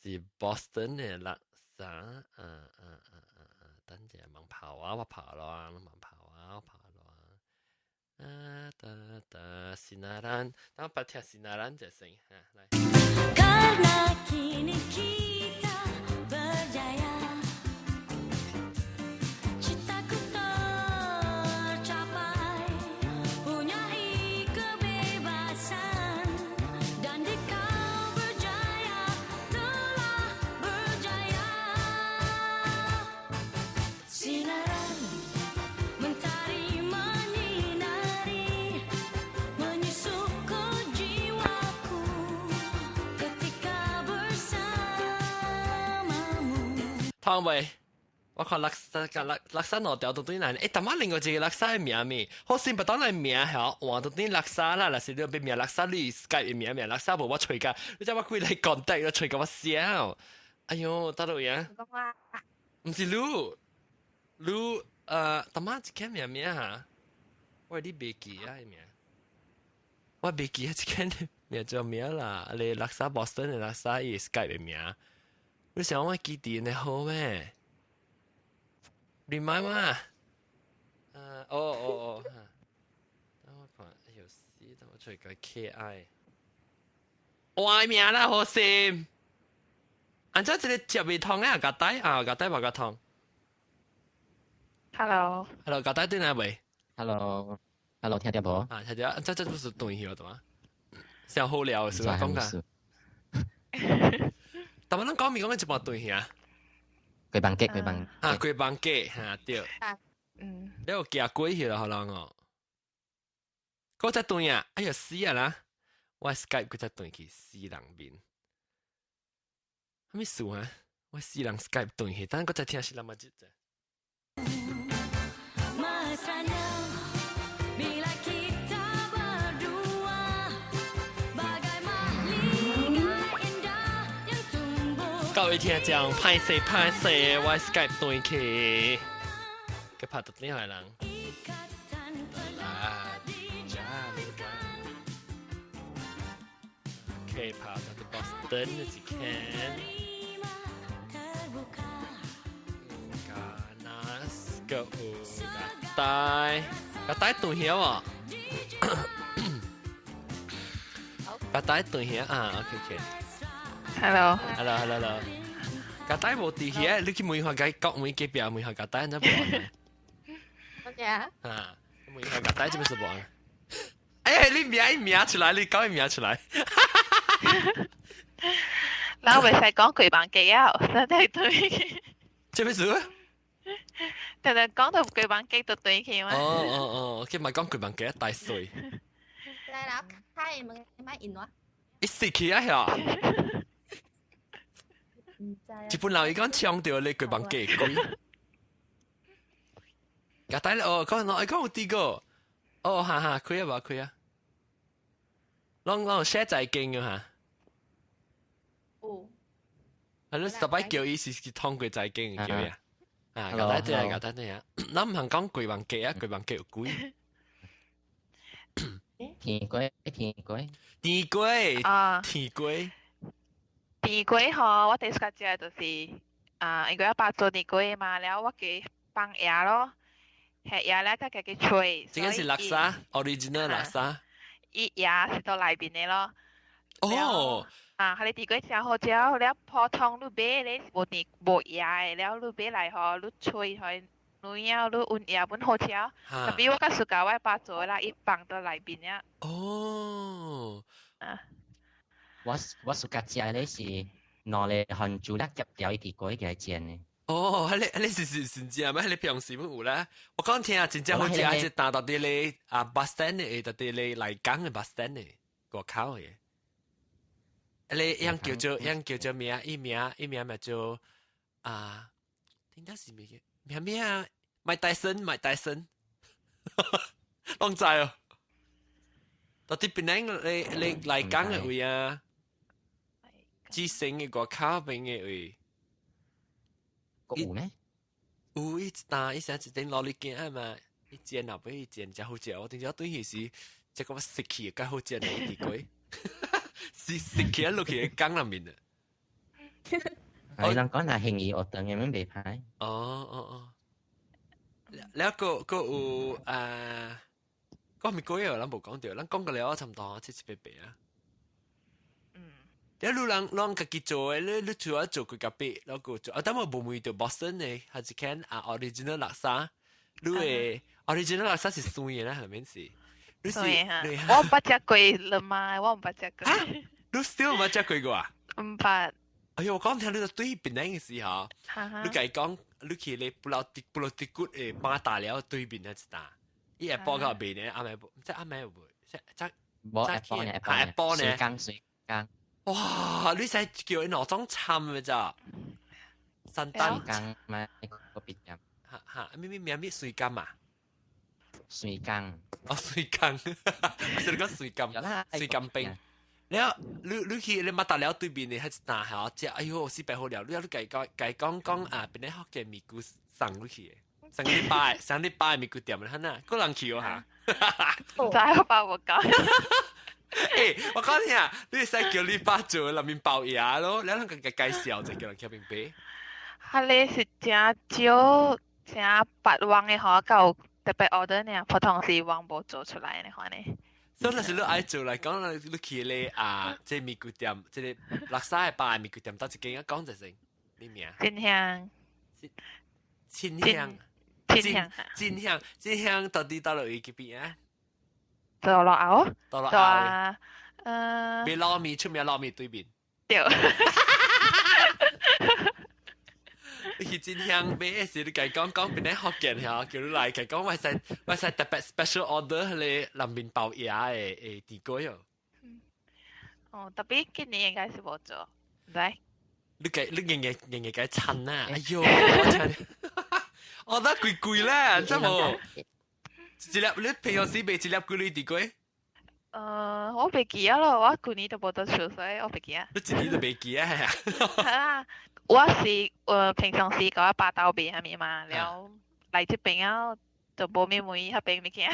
是 Boston 的垃圾，嗯嗯嗯嗯嗯，等陣忙跑啊，我跑咯啊，忙跑啊，我跑咯啊。啊噠噠，sinaran，等我捌聽 sinaran 這聲，哈來。 Karena kini kita berjaya Citaku tercapai Punyai kebebasan Dan di kau berjaya Telah berjaya Sinaran mentari menyinari Menyusup ke jiwaku Ketika bersamamu 湯未？我看垃圾個垃垃圾攞掉到對難，欸，但我另外一個垃圾的名咪，好先不當來名嚇，換到對垃圾啦，若是你要名垃圾，你 Skype 的名名垃圾無我揣甲，你知我幾來 contact 我揣甲我笑，哎喲，得落呀？講話。毋是你，你但我一個名名嚇，我你袂記啊名，我袂記啊一個名叫名啦，你垃圾 Boston 的垃圾伊 Skype 的名，你想我記得呢好咩？你買嘛？啊，哦哦哦，等我看，哎呦死，等我出個 K I，我名啦，好心。按照這個接袂通啊，夾帶啊，夾帶無夾通。 Hello。 Hello，夾帶對哪位？Hello，Hello，聽到無？啊，聽到，這不是斷去了嘛？上好料是吧？講噶。但我咱講咪講緊一半斷去啊？雞網雞，雞網。啊，雞網雞，哈對。嗯。你有行過去了，可能哦。嗰隻斷啊！哎呀死啊啦！我 Skype 嗰隻斷去死人面。啥物事啊？我死人 Skype 斷去，等嗰隻聽是那麼節啫。 Mesranya bila kita berdua Bagai mahligai indah yang tumbuh 各位聽眾，歹勢歹勢，我 Skype 斷去，佢拍到另外人。啊，OK，拍到啲 Boston 一間。Ganas 個有個帶，個帶斷去喎。個帶斷去啊，OK OK。 Hello。 Hello hello hello。個帶無佇遐，你去問下個國問隔壁問下個帶，怎無？乜嘢？啊，問下個帶這邊是無？哎，你名伊名出來，你講伊名出來。咱袂使講雞網雞啊，真係對。這咩事？定定講到雞網雞就對去嘛。哦哦哦，佢咪講雞網雞大碎。來啦，開門買印我。一死去啊！嚇！唔知啊。日本人伊講搶著你雞網雞鬼。夾帶哦，講我講有啲個，哦哈哈，開啊無開啊？攏攏寫在經嘅嚇。有。係咯，特別叫伊是去通過財經叫伊啊。啊，夾帶對啊，夾帶對啊。咱毋通講雞網雞啊，雞網雞有鬼。甜粿，甜粿，甜粿啊，甜粿。甜粿吼，我第一次食就是啊，因為我爸做甜粿嘛，了我給放鹽咯，下鹽咧，再家己吹。這個是叻沙，original 叻沙。伊鹽是到內面的咯。哦。啊，彼個甜粿誠好食，了普通你買咧是無甜無椰的，了你買來吼，你吹予軟了，你溫椰本好食。特別我較 suka 我爸做的啦，伊放到內面啊。哦。啊。我 suka 食的是兩个番薯咧夾掉伊甜粿來煎的。哦，彼個是真正咩？彼個平時有啦。我講聽啊，真正好食，這單到佇咧啊 bus stand 的，到佇咧麗港的 bus stand 的外口的。你樣叫做樣叫做名，伊名咪做啊，點解是咩嘅？名咩啊？麥戴森，麥戴森，攏知哦。到底邊個你麗港的位啊？之星的外口邊的位。有咩？有伊一單，伊成一頂攞嚟鏡啊嘛，伊煎後尾伊煎誠好食，我頂時對彼時，這個我食起較好食的伊甜粿。是食起來落去缸內面的。哦，人講若興意學堂咁樣袂歹。哦哦哦。了閣有啊，閣咪過啊，咱無講著，咱講過了差毋多七七八八啊。嗯。了你人家己做的，你除了做幾個筆，然後做啊，但我無問著 Boston 的，還是間啊 original 叻沙，你的 original 叻沙是酸的啦，係咪是？你是我毋捌食過了嘛，我毋捌食過。你 still 毋捌食過個啊？毋捌。哎喲，我講聽你對檳城的時候，你共伊講，你去咧 Pulau Tikus 的馬大了對面那一搭，伊會報到賣呢，暗暝即暗暝有無？即即無下晡呢，下晡呢？水工水工。哇！你使叫伊兩種參的咋？山丹水工嘛，個別店。哈哈，咩咩咩咩水柑啊？水工。哦，水工，是你講水柑，水柑冰。了，你去你馬達了對面的彼一單係食，哎喲，四百好料。你你共共講講啊，邊個福建麵龜送入去的？上禮拜上禮拜麵龜店咧，哈，個人去哦哈。毋知我爸無講。欸，我講聽，你會使叫你爸做內面包爺咯，你通共介紹者叫人去遐邊買。彼個是誠少，誠八萬的吼，才有特別 order 爾，普通是阮無做出來的款呢。所以若是你愛做來講，你去咧啊，這麵龜店，這个叻沙的包的麵龜店，佗一間啊？講一聲，你名？真香。真香。真香。真香，真香，到底佗落位去邊啊？倒落後。倒落後。賣撈麵出名撈麵對面。對。你去真香買的時，你共伊講講邊个福建嚇，叫你來共伊講，我使我使特別 special order 彼个內面包椰的的甜粿哦。哦，特別今年應該是無做，毋知。你共你硬硬硬硬共伊撐啊！哎喲，我聽，我得貴貴咧，真無？一粒你平常時賣一粒幾鐳甜粿？我袂記啊咯，我舊年都無佇厝，所以我袂記啊。你一年都袂記啊？啊，我是平常時共我爸鬥賣啥物嘛，了來這邊啊就無咩買彼邊物件。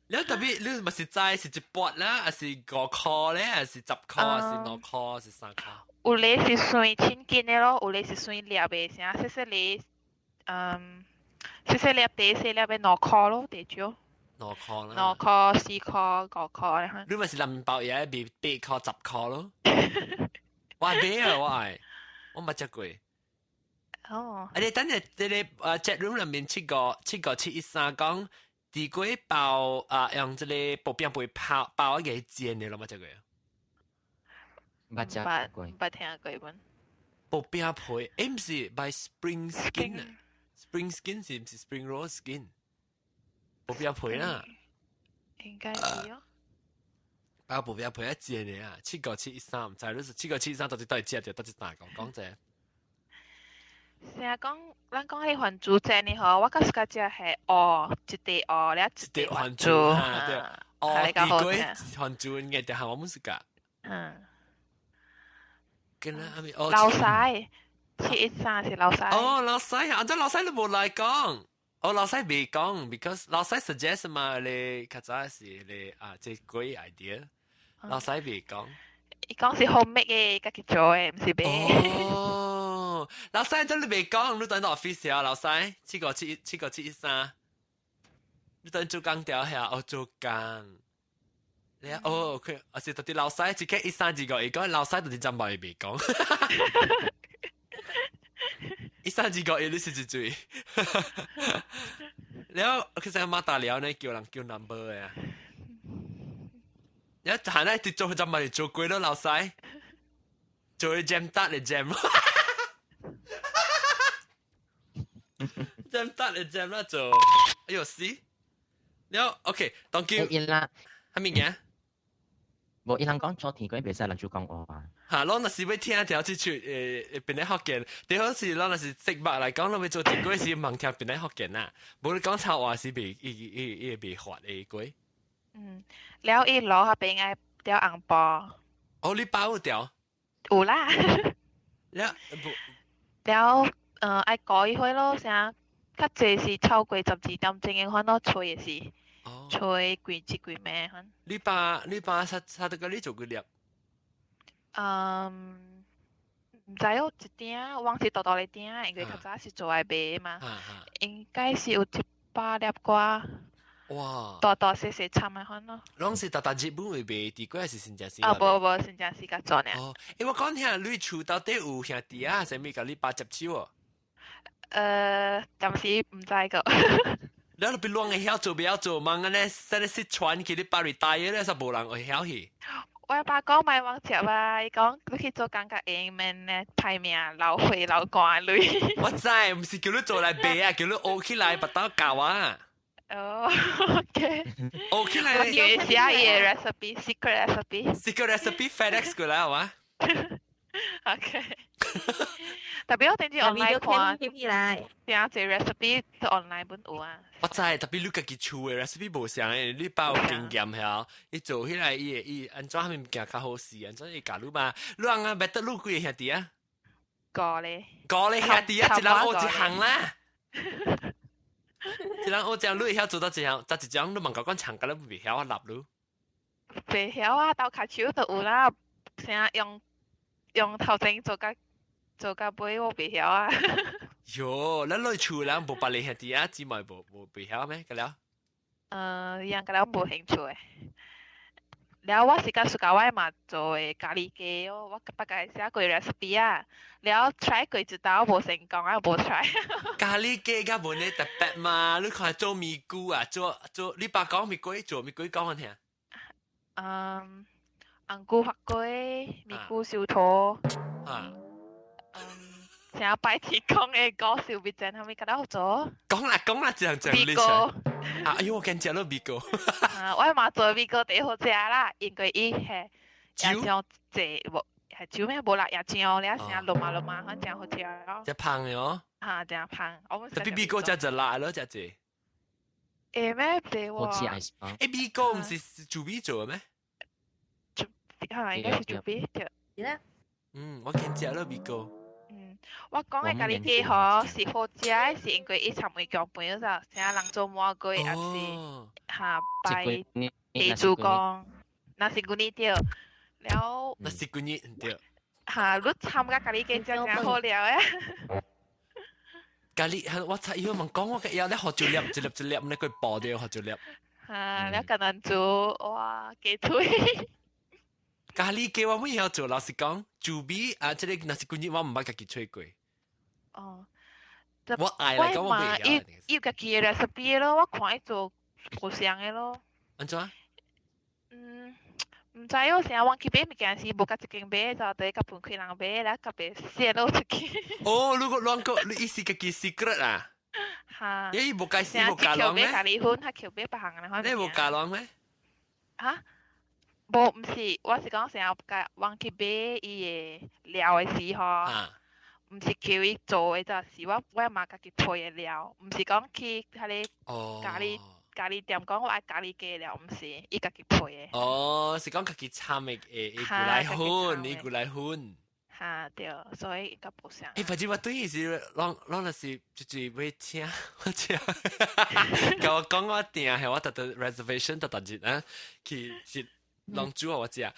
了特別你嘛是知是一鉢啦，還是五箍咧，還是十箍，還是兩箍，還是三箍？有咧是算千斤的咯，有咧是算粒的，啥細細粒，細細粒短細粒的兩箍咯，最少。兩箍啦。兩箍、四箍、五箍咧。你嘛是內包嘢賣八箍、十箍咯？我買啊，我愛，我毋捌食過。哦。啊！你等下，這个chat room 內面75713講，甜粿包啊，用這个薄餅皮包包一個煎的，攏捌食過？捌食過。捌聽過本。薄餅皮，欸，毋是 by spring skin 啊？spring skin 是毋是 spring roll skin？薄餅皮啦。應該是哦。包薄餅皮一煎的啊，七五七一三，毋知你是七五七一三到底佗位食著，佗一單講講者。成日講，咱講彼番薯煎的吼，我較 suka 食係芋，一塊芋了一塊番薯，對，芋甜粿番薯應該就係我們 suka。跟啦，阿咪哦。老細，713是老細。哦，老細啊，這老細你無來講，哦，老細未講，because 老細 suggest 嘛，你較早是你啊，這幾 idea，老細未講。伊講是 homemade 的，家己做的，毋是買。哦，老細這你未講，你等到 office 啊，老細，757 75713，你等做工掉下，哦，做工。你啊，哦，佢我是到啲老細，自己一三二個，伊講老細到啲真冇未講。一三二個，你是一嘴。了，其實馬達了呢，叫人叫 number 嘅啊。一行咧，做就咪做鬼咯，老細。做 jam 得嚟 jam。jam 得嚟 jam 啦做。哎呦死！了，OK，當叫。伊啦，係咪嘅？無伊人講做天鬼袂使人就講話。嚇，攏若是欲聽條這出檳榔福建，最好是攏若是直白來講，攏欲做天鬼是盲聽檳榔福建啊，無你講臭話是袂伊伊伊會袂發的鬼。嗯，了伊攞下邊愛掉紅包。哦，你包有掉？有啦。了不？了，愛改開咯，啥較濟是超過12點鐘的款咯，吹的是。吹幾節幾咩款？你爸啥啥得個你做幾粒？嗯，毋知哦，一鼎，往是大大个鼎，因為較早是做來賣嘛，應該是有100粒瓜。哇！大大細細參的款咯。攏是逐逐日本會賣，地瓜還是新正時？啊，無無，新正時較賺爾。哦，欸，我講聽你厝到底有兄弟啊，啥物共你爸接手哦？暫時毋知個。你若別亂會曉做，袂曉做，問按呢，啥咧失傳去你爸 retire 咧，煞無人會曉去。我爸講莫往接啊，伊講你去做工較閒，免咧歹命流血流汗鐳。我知，毋是叫你做來賣啊，叫你學起來，別當教啊。哦，OK。學起來。我叫伊寫伊的 recipe，secret recipe。 secret recipe FedEx 過來好嗎？OK。特別我頂次 online 看，定這 recipe 都 online 本有啊。我知，特別你家己厝的 recipe 無相的，你爸有經驗曉，伊做起來伊會伊按怎啥物物件較好勢，按怎會教你嘛？你翁啊，別得你幾个兄弟啊？五個。五個兄弟啊，一人學一項啦。一人學一項，你會曉做到一項，就一種你問甲講唱甲你袂曉啊，立你。袂曉啊，鬥跤手就有啦，成用用頭前做甲做甲尾，我袂曉啊。喲，咱來厝人無別個兄弟啊，姊妹無無袂曉咩？個了？樣個了無興趣的。了我是較 suka 我媽做的咖喱雞哦，我捌共伊寫過 recipe 啊，了 try 過一道無成功啊，無 try。咖喱雞較無呢特別嘛，你看做咪菇啊，做做你爸講咪粿做咪粿講我聽。嗯，紅菇發粿，咪菇燒桃。啊。嗯，成日拜天公的果燒米煎，啥物較好做？講啦講啦，這樣這樣米糕。啊！哎呦，我驚食了米糕。啊，我媽做米糕第好食啦，因為伊係椰漿濟無，係酒咩無啦，椰漿了成落嘛落嘛，反正好食咯。食芳的哦。嚇，誠芳。我們特別米糕食就辣咯，食濟。會咩？濟喎。好似係。欸，米糕毋是豬米做的咩？可能應該是豬米對。嗯，我驚食了米糕。嗯，我講的咖喱雞吼是好食的，是因為伊參梅薑飯嗰陣，成人做麻粿，抑是哈拜地主公，若是舊年對，了。若是舊年對。哈，你參加咖喱雞真正好料呀！咖喱，我猜伊問講我個腰咧學一粒一粒一粒，咧佢爆掉學一粒。哈，了艰難做，哇，雞腿。咖喱雞我未曉做，老實講，豬米啊，這個若是舊年我毋捌家己揣過。哦，我愛來講我袂曉。伊有家己的 recipe 咯，我看伊做無相的咯。按怎？嗯，毋知哦，成日往去買物件時，無佮一間買，就佇佮分開人買，了較袂泄露出去。哦，如果亂講，你意思家己 secret 啊？哈。伊無解釋無教人咩？咖喱粉，較抾買別項的。你無教人咩？哈？無，毋是，我是講成日共往去買伊的料的時吼，毋是叫伊做的，就是我我媽家己配的料，毋是講去彼個咖喱咖喱店講我愛咖喱雞料，毋是，伊家己配的。哦，是講家己摻的誒，伊牛奶粉，伊牛奶粉。哈對，所以較無相。欸，反正我對伊是，攏攏若是就是欲請我請，共我講我訂係我特特 reservation 特特日啊，去是。攏煮予我食，了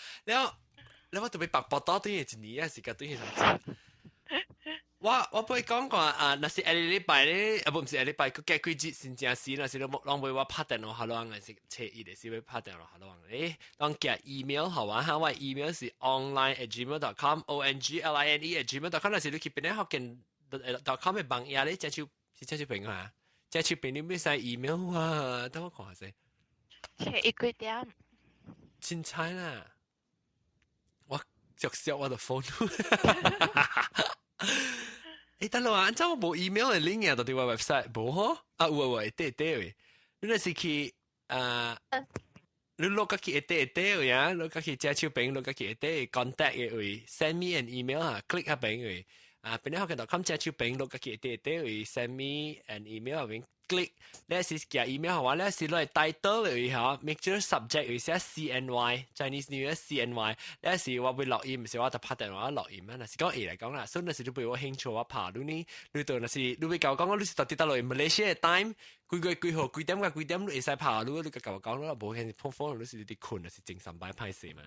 了我特別白報道對一年啊，是甲對彼陣食。我不會講過啊，若是下禮拜咧，啊不，毋是下禮拜，佢隔幾節先正時，若是攏攏會我拍電話予攏，還是初一的時會拍電話予攏。誒，攏寄 email 予我哈，我 email 是 online@gmail.com，ongline@gmail.com。若是你去邊咧福建 .com 的網頁咧，這就是這就朋啊，這就邊你欲使 email 啊，等我看下先。初一幾點？凊彩啦，我著燒我的 phone。欸，等落啊，按怎我無 email 的 link 啊，到佇我 website 無吼？啊，有有會對對位。你若是去啊，你落個去會對對位啊，落個去遮手邊，落個去會對 contact 的位，send me an email 啊，click 下邊位。啊，邊咧福建 .com 遮手邊落個去會對對位，send me an email 邊 click，你是寄 email 予我，你是落 title 位吼，make sure subject 位寫 CNY Chinese New Year CNY，你是我會錄音，毋是我就拍電話錄音啊。若是講會來講啦，所以若是你對我興趣，我拍你呢，你到若是你欲共我講，你是到佇佗落 Malaysia 的 time，幾月幾號幾點到幾點，你會使拍你，你共我講啦，無現碰風，你是佇睏，若是精神擺歹勢嘛。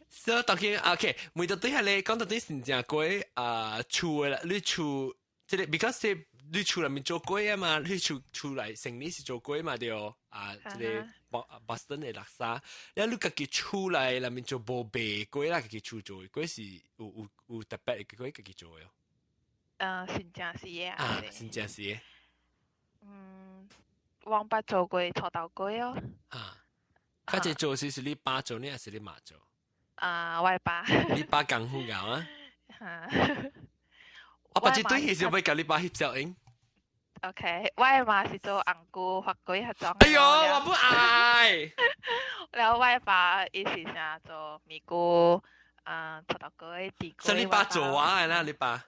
So 當然 OK，每到對下咧，講到底是正過啊，厝的啦，你厝這個 because 你厝內面做粿啊嘛，你厝厝內生理是做粿嘛對啊，這個 Boston 的叻沙，了你家己厝內內面做無賣粿啦，家己厝做的粿是有有有特別的粿家己做的哦。新正是的。啊，新正是的。嗯，我捌做過醋豆粿哦。啊，較濟做是是你爸做呢，還是你媽做？啊，我爸。你爸功夫𠢕啊？哈。我把這對戲是欲共你爸翕照影。 OK，我的媽是做紅菇發粿彼種。哎喲，我不愛。了我的爸伊是啥做麵龜啊，醋豆粿、地瓜。是你爸做我的啦，你爸。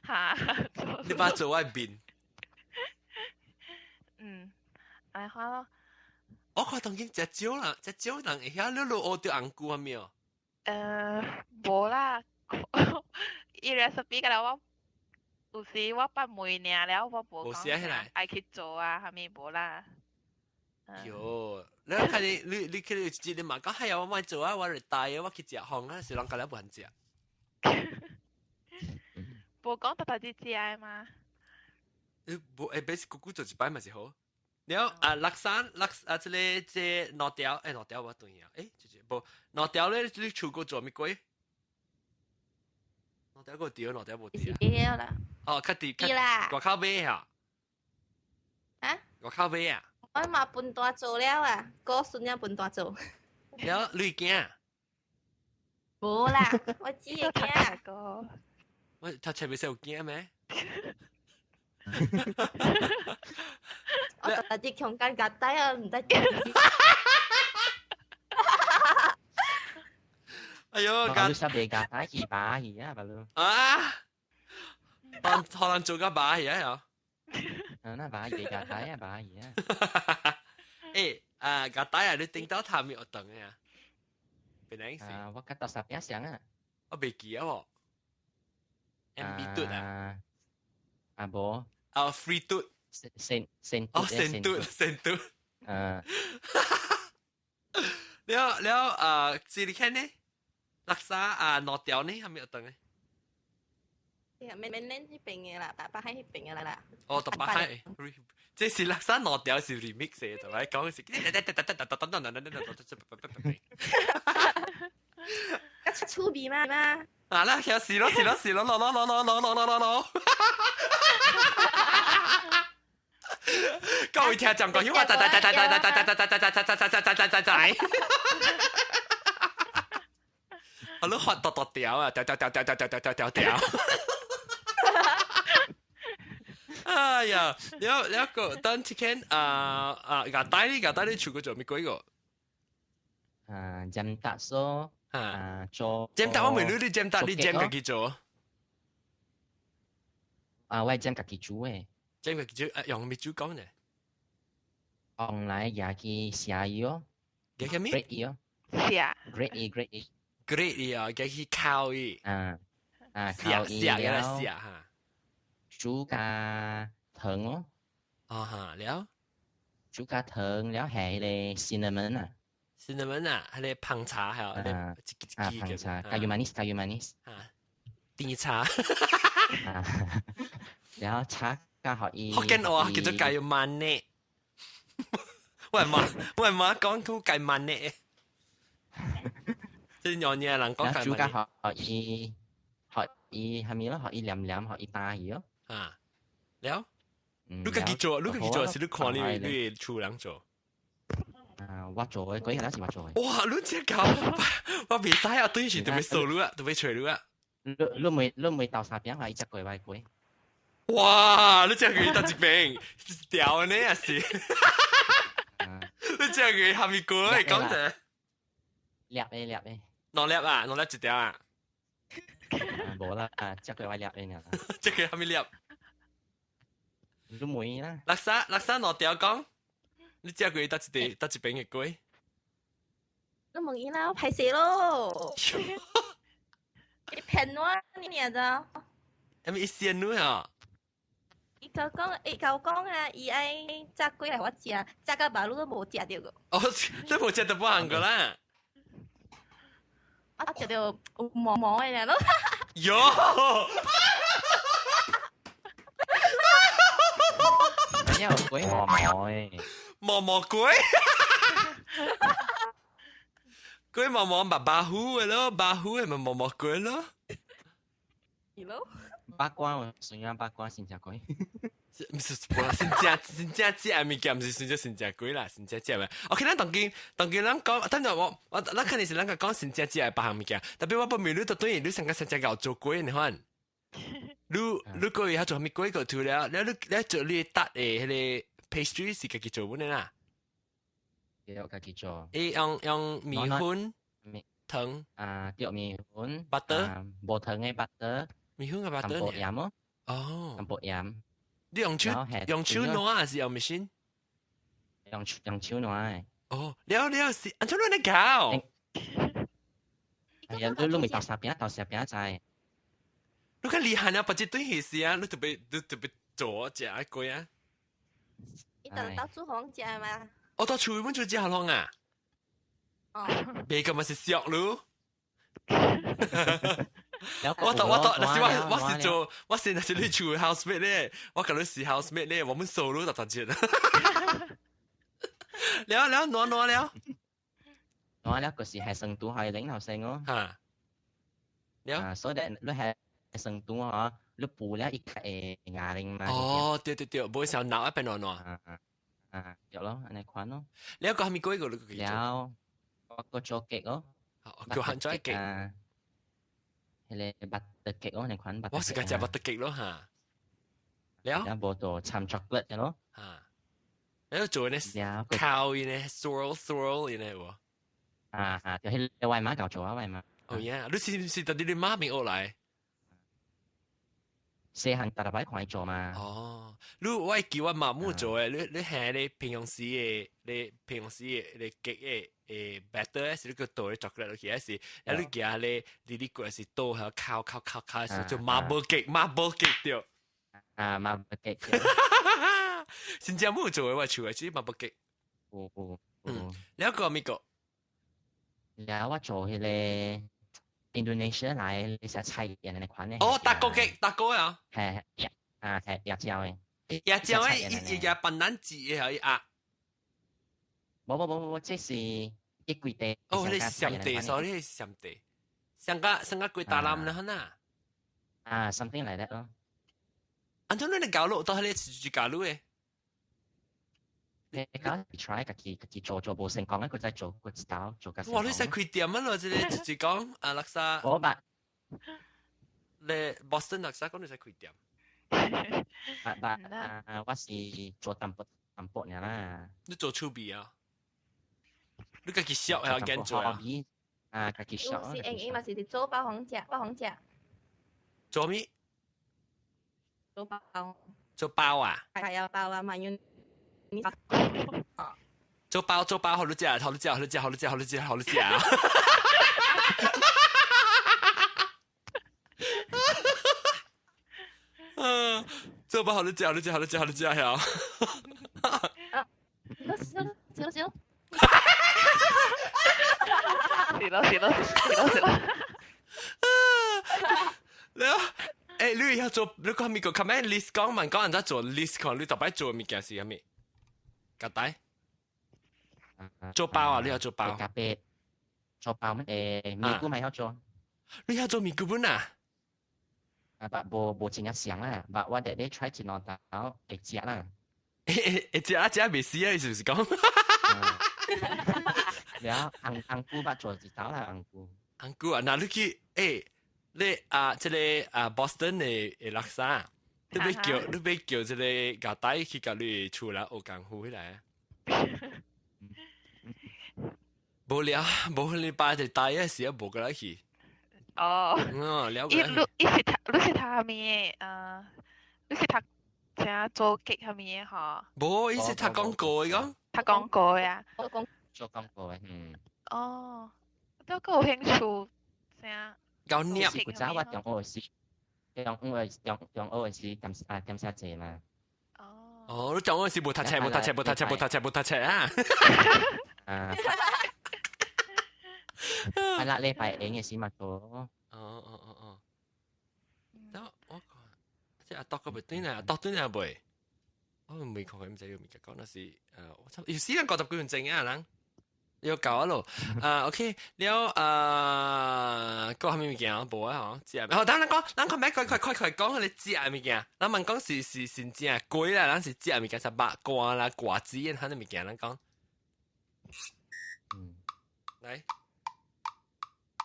哈。你爸做我的面。嗯，來看咯。我看當今真少啦，真少人會曉你你學著紅菇啊沒有？無啦，伊 recipe 個啦我。有時我捌問爾了，我無講愛去做啊，啥物無啦。喲，你看你你你去一日嘛講，係啊，我莫做啊，我嚟帶啊，我去食飯啊，是人家了無肯食。無講特特啲食的嗎？你無誒，別是久久做一擺嘛是好。了啊，叻沙叻啊，這個這粿條，欸，粿條我對啊，欸，這這無粿條咧，你厝閣做啥物粿？粿條閣對，粿條無對。對啦。哦，較佇對啦。外口買啊？啊？外口買啊？我嘛分大做了啊，哥孫也分大做。了，你囝？無啦，我姊的囝。我讀冊袂使有囝咩？我特啲強奸夾帶啊，唔得。哎呦，你十未夾帶去把去啊，白咯。啊！當可能做個把去啊！啊，那把去夾帶啊，把去啊。欸，啊，夾帶啊，你頂到頭面學堂的啊？邊個是？啊，我甲到十一上啊。我袂記啊喎。MB 嘟啊？啊無。啊，free 嘟。先先哦，先嘟先嘟。啊。了了啊，這裡看呢？叻沙啊，粿條呢？係咪學堂呢？免免恁彼邊的啦，北海彼邊的啦。哦，北海，這是叻沙粿條是 remix 的，對咪？講是。較趣味嘛嘛。啊啦，其實是咯是咯是咯，咯咯咯咯咯咯咯咯。各位聽眾講，因為哒哒哒哒哒哒哒哒哒哒哒哒哒哒哒哒哒。我都發剁剁掉啊！掉掉掉掉掉掉掉掉掉。哎呀，了了個等一間啊啊，牙帶你牙帶你厝閣做啥物粿個？啊，煎蛋酥啊，做煎蛋我問你，你煎蛋你煎家己做？啊，我煎家己煮的。煎家己煮，啊，用啥物煮講呢？用來也去寫伊哦。加啥物？ grate 伊哦。寫。 grate 伊 grate 伊。 grate 伊啊，加去烤伊。啊啊，烤伊了。寫哈。煮加糖哦。啊哈，了。煮加糖了，下彼個 cinnamon 啊。cinnamon 啊，係你芳茶係啊，啊芳茶，kayu manis kayu manis 啊，甜茶。然後茶加可以。福建話叫做 kayu manis。我係媽，我係媽講佢 kayu manis。即係樣嘢人講 kayu manis。加可以可以係咪咯？可以黏黏，可以打魚咯。啊，了。你家己做，你家己做是你看你厝人做？啊，我做嘅，嗰日是我做嘅。哇！你這搞，我袂使啊，對是特別掃你啊，特別揣你啊。你你你袂豆沙餅，係一隻過外過。哇！你這個得一邊掉呢也是。你這個蝦米粿？講者。粒嘅粒嘅。兩粒啊？兩粒一條啊？無啦，啊，這個我粒嘅呢。這個蝦米粒？你問啦。垃圾垃圾兩條講。你食過得一地得一邊嘅粿？你問伊啦，我歹勢咯。伊騙我，你爾咋？係咪伊先你啊？伊甲講，伊甲我講啊，伊愛炸粿來我食，炸到馬路都無食著個。哦，你無食到半個啦？啊，食著有毛毛的咯。喲！因為粿毛毛的。毛毛粿，粿毛毛白白糊的咯，白糊的咪毛毛粿咯。是咯。八卦，算啊八卦先食粿。唔是，先食先食食物件，唔是先食先食粿啦，先食食嘅。OK，咱當今當今咱講，等陣我我咱肯定是咱個講先食食嘅別項物件，特別我不明你都等於你上個先食搞做粿你看。你你過去做蝦米粿個圖了，了你你做你搭的彼個。pastry 是家己做本的啦，對，家己做。伊用用麵粉、糖啊，對麵粉、 butter，無糖的 butter，麵粉佮 butter 淡薄鹽哦。哦，淡薄鹽。你用手用手拿還是用 machine？用用手拿的。哦，了了是，按怎你搞？係啊，你你未豆沙餅，豆沙餅知。你較厲害啊！別這對戲時啊，你特別你特別做食粿啊。伊就到廚房食嘛。我到廚房做食好啊。哦。別個嘛是俗咯。我到我到，那是我我是做，我是那是你厝 housemate 咧，我甲你是 housemate 咧，我們熟咯，特特錢。了了，暖暖了。暖了，就是係成都係領頭先哦。嚇。了。啊，所以你係成都啊。你補了一個牙鈴嘛？哦，對對對，無會想鬧一邊暖暖。啊啊，對咯，按呢款咯。你個係咪過個？了，我個做結咯。叫漢做結。啊，彼個 butter cake 咯，按呢款 butter。我是個食 butter cake 咯嚇。了。了無就摻 chocolate 咯。嚇。你做呢？烤呢？swirl swirl 呢？喎。啊啊，就彼個外媽教做啊，外媽。哦呀，你是是到底你媽咪學來？細漢逐擺看伊做嘛。哦，你我會記我媽母做的，你你係你平常時的，你平常時的你結的誒 batter 是你個倒的 chocolate 落去，還是啊你夾咧你你過是倒下烤烤烤烤，就 marble cake marble cake 對。啊 marble cake。新加坡做的我厝的是 marble cake。有有。嗯，了個咪個？了我做彼個。Indonesia 來你食菜葉那款咧。哦，大哥嘅，大哥啊。係係啊係椰椒嘅。椰椒嘅，伊伊椰笨蛋子嘅係啊。無無無無，這是一規地。哦，你是上地，所以你是上地。上個上個幾大籃啦，哈啊，something like that 咯。按怎你搞落到係你自己搞落嘅？你講 try 家己家己做做無成功啊，佢再做佢一道做個。哇！你使開店啊咯，這個直接講啊，垃圾。我捌。你 Boston 垃圾講你使開店。捌捌啊！我是做淡薄淡薄爾啦。你做厝邊啊？你家己燒還是揀做啊？啊，家己燒。有時用伊嘛是佇做包紅食，包紅食。做咩？做包。做包啊？係啊，包啊，嘛要。做包做包，好你食，好你食，好你食，好你食，好你食，好你食。嗯，做包好你食，好你食，好你食，好你食呀！啊，行行行。是咯是咯是咯是咯。了，你要做你講咪個 comment list 講問講人家做 list 講你特擺做物件是啥物？夾帶做包啊！你要做包？咖啡做包咩？咪菇咪要做。你要做咪菇本啊？啊，但無無真正想啦，但我哋咧 try 一兩道會食啦。會食啊食未死啊！你是唔是講？了紅紅菇捌做一道啦，紅菇。紅菇啊，嗱你去你啊，這個啊 Boston 的垃圾，你欲叫你欲叫這個夾帶去共你厝人學功夫起來啊？無聊，無你擺一帶的時啊，無過來去。哦。嗯，了解。伊你伊是讀你是讀啥物的？你是讀啥做劇啥物的吼？無，伊是讀廣告的講。讀廣告的啊。做廣告的，嗯。哦，都夠有興趣啥？搞捏。古早我中學時，中學中中學時點啊點寫字嘛。哦，你中學時無讀冊，無讀冊，無讀冊，無讀冊，無讀冊啊！啊。係啦，禮拜五嘅時咪做。哦哦哦哦。等我看，這阿獨個袂對呢，阿獨對呢袂。我未看佢唔知有物件講，那是我差有時人50幾分鐘啊，人要搞啊咯。啊，OK，了啊，講啥物物件無啊嗬，食。好，等咱講，咱看咩？快快快快講，你食物件。咱問講是是是正粿啦，咱是食物件，是肉乾啦、瓜子，啥物件？咱講。嗯。來。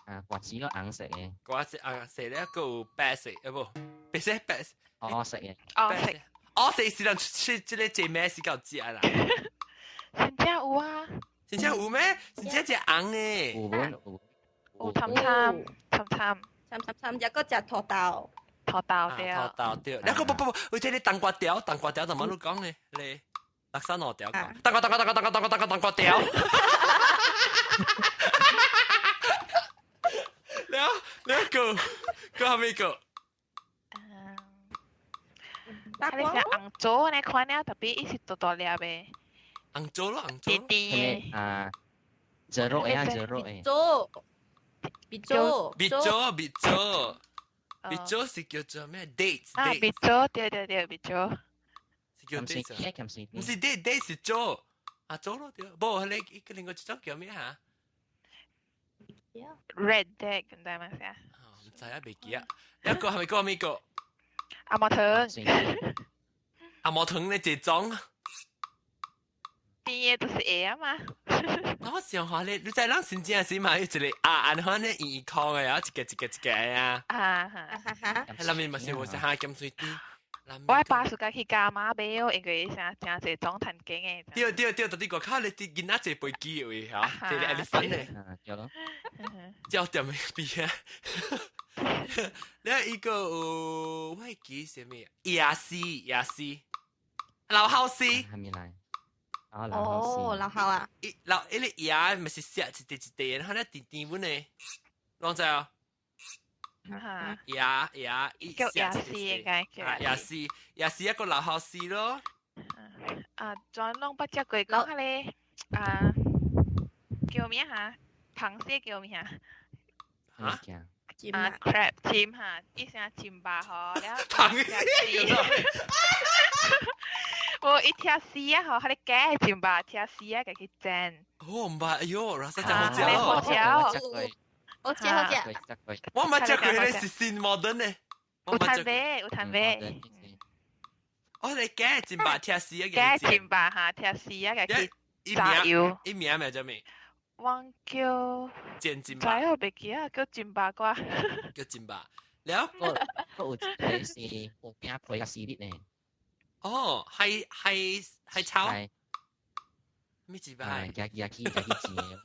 啊，瓜子咯，紅色嘅。瓜子紅色咧，閣有白色，啊無，白色白色。黃色嘅。黃色。黃色是人吃這個這咩是夠食啦？真正有啊！真正有咩？真正食紅的。有本有。有參參參參參參參，一個食土豆。土豆對。土豆對。你個不不不，我這個冬瓜條，冬瓜條怎麼你講呢？你六三兩條講。冬瓜冬瓜冬瓜冬瓜冬瓜冬瓜冬瓜條。了了個個後面個。啊！你是紅棗呢款了，特別伊是大大粒的。紅棗咯，紅棗。甜甜的。啊，棗肉的啊，棗肉的。棗，蜜棗，蜜棗，蜜棗，蜜棗是叫做咩？dates。啊，蜜棗，對對對，蜜棗。是叫 dates。唔是 date date 是棗，啊棗咯對。無，彼個一個另外一種叫咩嚇？Red date，唔知嘛啥？唔知啊，袂記啊。一個係咪個咪個？阿毛糖，阿毛糖咧這種，甜的就是會啊嘛。我想話咧，你知咱新正時嘛有一個啊，按款咧圓圓的，然後一個一個一個啊。啊哈哈！內面嘛是無啥哈鹹水甜。我爸暑假去加馬買哦，因為啥誠濟種趁錢的。對對對，到底外口咧啲囡仔坐飛機位嚇，坐咧 elephant 咧。對咯。焦點的邊啊！你一個有我記啥物？椰絲，椰絲，老好絲。還沒來。哦，老好啊！一老一個椰咪是削一塊一塊，然後咧甜甜本的，攏知哦。椰椰一叫椰絲應該叫。啊，椰絲，椰絲一個老好絲咯。啊，專攏捌食過講彼個啊，叫咩嚇？螃蟹叫咩嚇？嚇？啊，crab 鱔哈，伊聲鱔肉吼，了螃蟹叫做。無伊拆絲啊吼，彼個假的鱔肉拆絲啊，家去煎。哦，毋捌，哎喲，老實真好食哦。好食哦。好食好食。我毋捌食過彼個是新 modern 的。有趁買，有趁買。哦，你假的鱔肉拆絲啊，假鱔肉哈，拆絲啊，家去炸油。伊名名叫咩？我叫煎鱔肉，知我袂記啊，叫鱔肉瓜。叫鱔肉，了。閣有一個是薄餅皮甲絲粒呢。哦，係係係炒。咩鱔肉？係，家己家己家己煎的，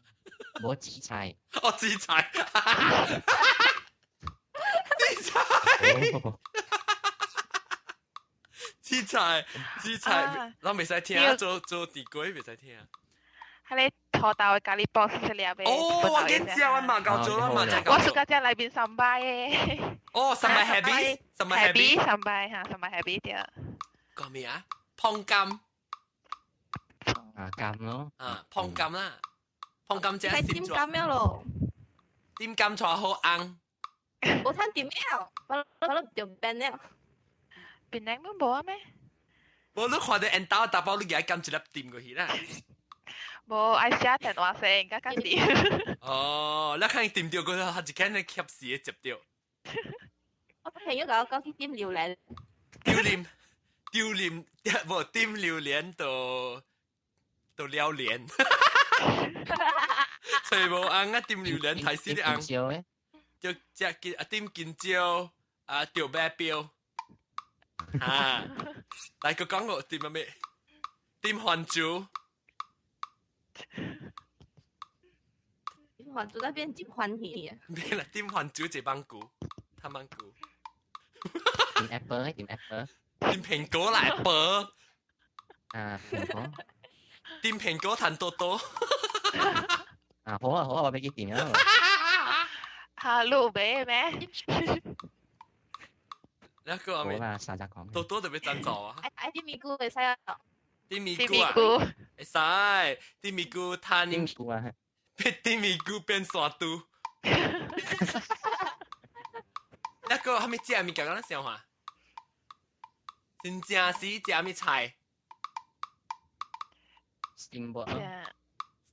無紫菜。哦，紫菜。紫菜。紫菜，紫菜，咱袂使聽，做做地瓜袂使聽。彼個土豆的咖喱包是粒的。哦，我緊食，我嘛夠做，我嘛食夠做。我暑假食內面三擺的。哦，三擺 happy，三擺 happy，三擺哈，三擺 happy 對。講咩啊？碰柑。啊，柑咯。啊，碰柑啦，碰柑食係點柑了咯？點甘菜好紅。無趁點了，我我都掉變了。檳榔都無啊咩？無你看到緣兜查某，你舉甘一粒點過去啦。無愛寫電話聲，較較點。哦，你看伊點著過，他一間咧吸死的接著。我朋友共我講去點榴蓮。丟臉，丟臉，無點榴蓮就就了蓮。所以無紅啊，點榴蓮太死的紅。就食金啊，點金蕉啊，釣馬標。啊，來個講個點乜咩？點番薯。點番薯那邊真歡喜啊！咩啦？點番薯一芒果，貪芒果。點 apple 點 apple。點蘋果啦，apple。啊，蘋果。點蘋果彈多多。啊，好啊好啊，我俾佢點啊。嚇，你有買咩？那個冇啦，三隻講。多多特別贊助啊！愛點咪菇會使啊？點咪菇啊？會使，點咪菇攤。點菇啊？點咪菇變山豬。那個還沒食物件，咱想下。真正是食咩菜？Steamboat。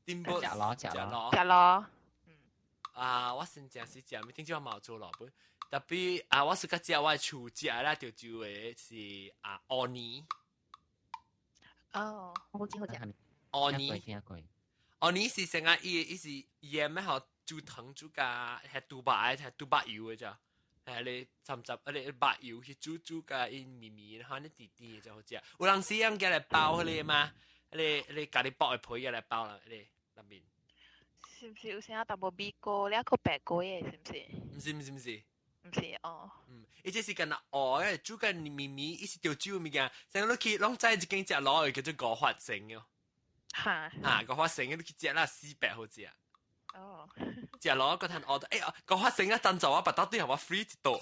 Steamboat。食螺，食螺。食螺。啊！我真正是食咩？頂少我嘛有做老本。特別啊，我是較食我的厝食啦，就就的是啊，芋泥。哦，好食好食。芋泥。芋泥是成啊，伊伊是鹽的吼，煮糖煮加係豬肉的，係豬肉油的咋。係你浸浸，你肉油去煮煮加伊綿綿，然後你甜甜的就好食。有人是用佢來包彼個嘛？彼個彼個咖喱包的皮來包啦，彼個內面。是毋是有啥淡薄米糕，了閣白粿的，是毋是？毋是毋是毋是。毋是哦。嗯，伊這是干那芋的，煮個綿綿，伊是潮州物件。像你去攏知一間食滷的叫做五發成哦。哈。啊，五發成你去食啦，四百好食。哦。食滷個趁芋，欸，五發成啊，贊助我腹肚對予我 free 一道。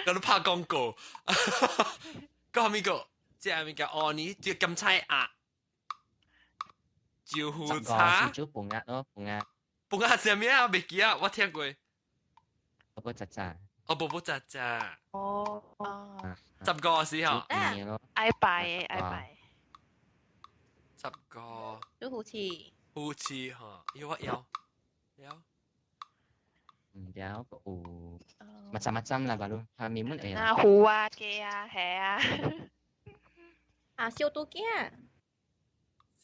佮你拍廣告。閣蝦米個？這物件芋泥，這甘菜鴨。招呼茶。是煮半鴨咯，半鴨。半鴨是啥物啊？袂記啊，我聽過。寶寶喳喳。哦，寶寶喳喳。哦。哦。 10個時候。愛拜的，愛拜。10個。煮魚翅。魚翅吼，要我要。要。嗯，了有macam-macam 啦，baru 下面乜嘢？啊，魚啊，雞啊，蝦啊。啊，燒肚仔。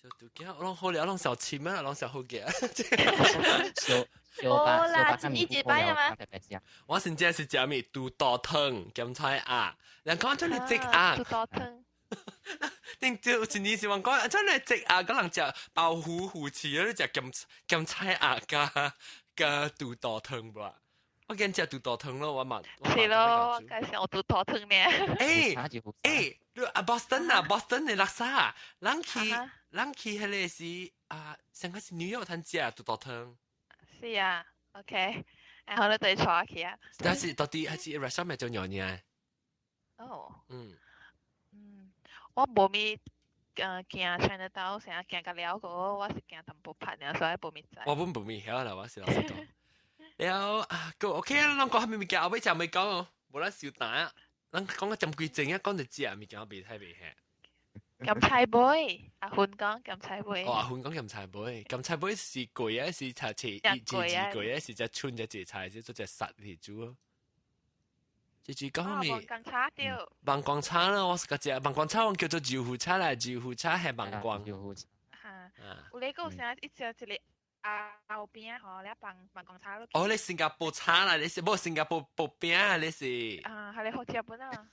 燒肚仔，我攏好了，攏小深啊，攏小好嘅。燒燒白燒白一一擺啊嘛。我真正是食咩肚肚湯鹹菜鴨，人講真係積鴨。肚肚湯。頂朝一年是話講真係積鴨，可能食鮑魚魚翅，你食鹹鹹菜鴨加加肚肚湯吧。我驚食肚肚湯咯，我嘛。是咯，我介紹我肚肚湯呢。欸欸，你啊 Boston 啊，Boston 的叻沙，人去人去彼個是啊，上個是紐約通食肚肚湯。是啊，OK，然後你對坐去啊。但是到底還是 restaurant 咪做娘娘？哦。嗯。嗯，我無咪行 Chinatown 成日行甲了個，我是行淡薄拍爾，所以無咪知。我本無咪曉啦，我是老實講。了啊，個 OK 啊，咱講蝦米物件後尾食未講哦，無咱收單啊。咱講個針規正啊，講就食物件袂太袂嚇。鹹菜尾，阿芬講鹹菜尾。哦，阿芬講鹹菜尾，鹹菜尾是貴啊，是茶切一字字貴啊，是只春只只菜，是做只實嚟煮咯。這是講咩？萬光炒對。萬光炒啦，我是個食萬光炒，我叫做豆腐炒啦，豆腐炒係萬光。豆腐炒。嚇！有你講啥？一隻一個後邊吼，你放萬光炒落。哦，你新加坡炒啦，你是無新加坡薄餅啊？你是。啊，係你好食本啊？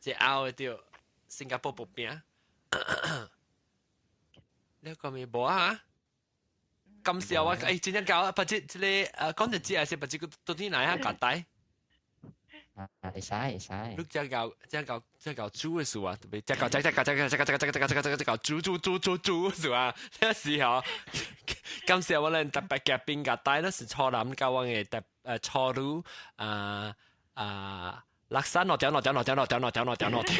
這後的對。新加坡薄餅，你講咩無啊？感謝我，欸，真正搞，不知這個講就知，還是不知到底哪樣夾帶？啊，會使會使。你這搞這搞這搞煮的事啊，特別這搞這這搞這這這這這這這這這搞煮煮煮煮煮是吧？那時候，感謝我哋特別夾邊夾帶，那是初男教我嘅特初女啊啊，垃圾落掉落掉落掉落掉落掉落掉落掉。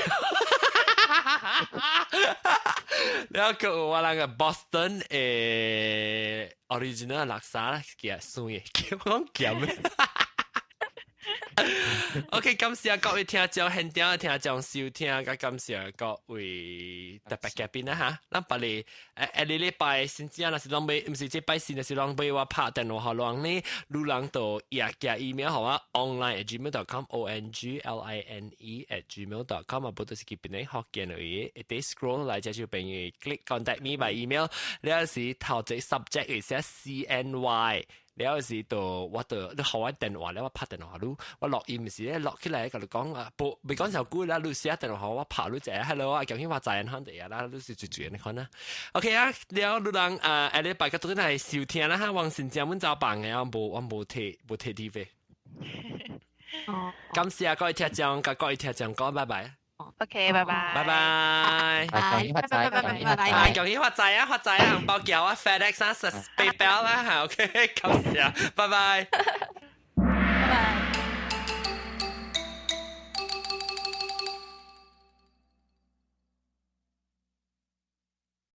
了閣有我人個 Boston 的 original 叻沙啦，其實酸的，叫我講鹹的。OK，感謝各位聽眾、現場的聽眾收聽，佮感謝各位特別嘉賓啦嚇。咱別哩下個禮拜先至啊，若是攏欲，毋是這拜四，若是攏欲我拍電話予人呢，女人就也寄 email 予我 online@gmail.com ongline@gmail.com 啊，無就是去邊個福建位，一直 scroll 來這就變 click contact me by email，了時頭一個 subject 會寫 CNY。了時就我就你予我電話了，我拍電話你，我錄音時咧錄起來，共你講啊，無未講上久啦，你寫電話我拍你一下，hello 啊，究竟我知影看第啊啦，你是最最你看啦。OK 啊，了你人啊，下禮拜個轉來收聽啦哈，王新正阮走房的，我無提無提 TV。哦，感謝各位聽眾，佮各位聽眾講拜拜。 OK，拜拜。拜拜。恭喜發財，恭喜發啊，財。恭喜發財啊，發財啊，紅包寄啊，FedEx 啊，PayPal 啦，嚇，OK，感謝，拜拜。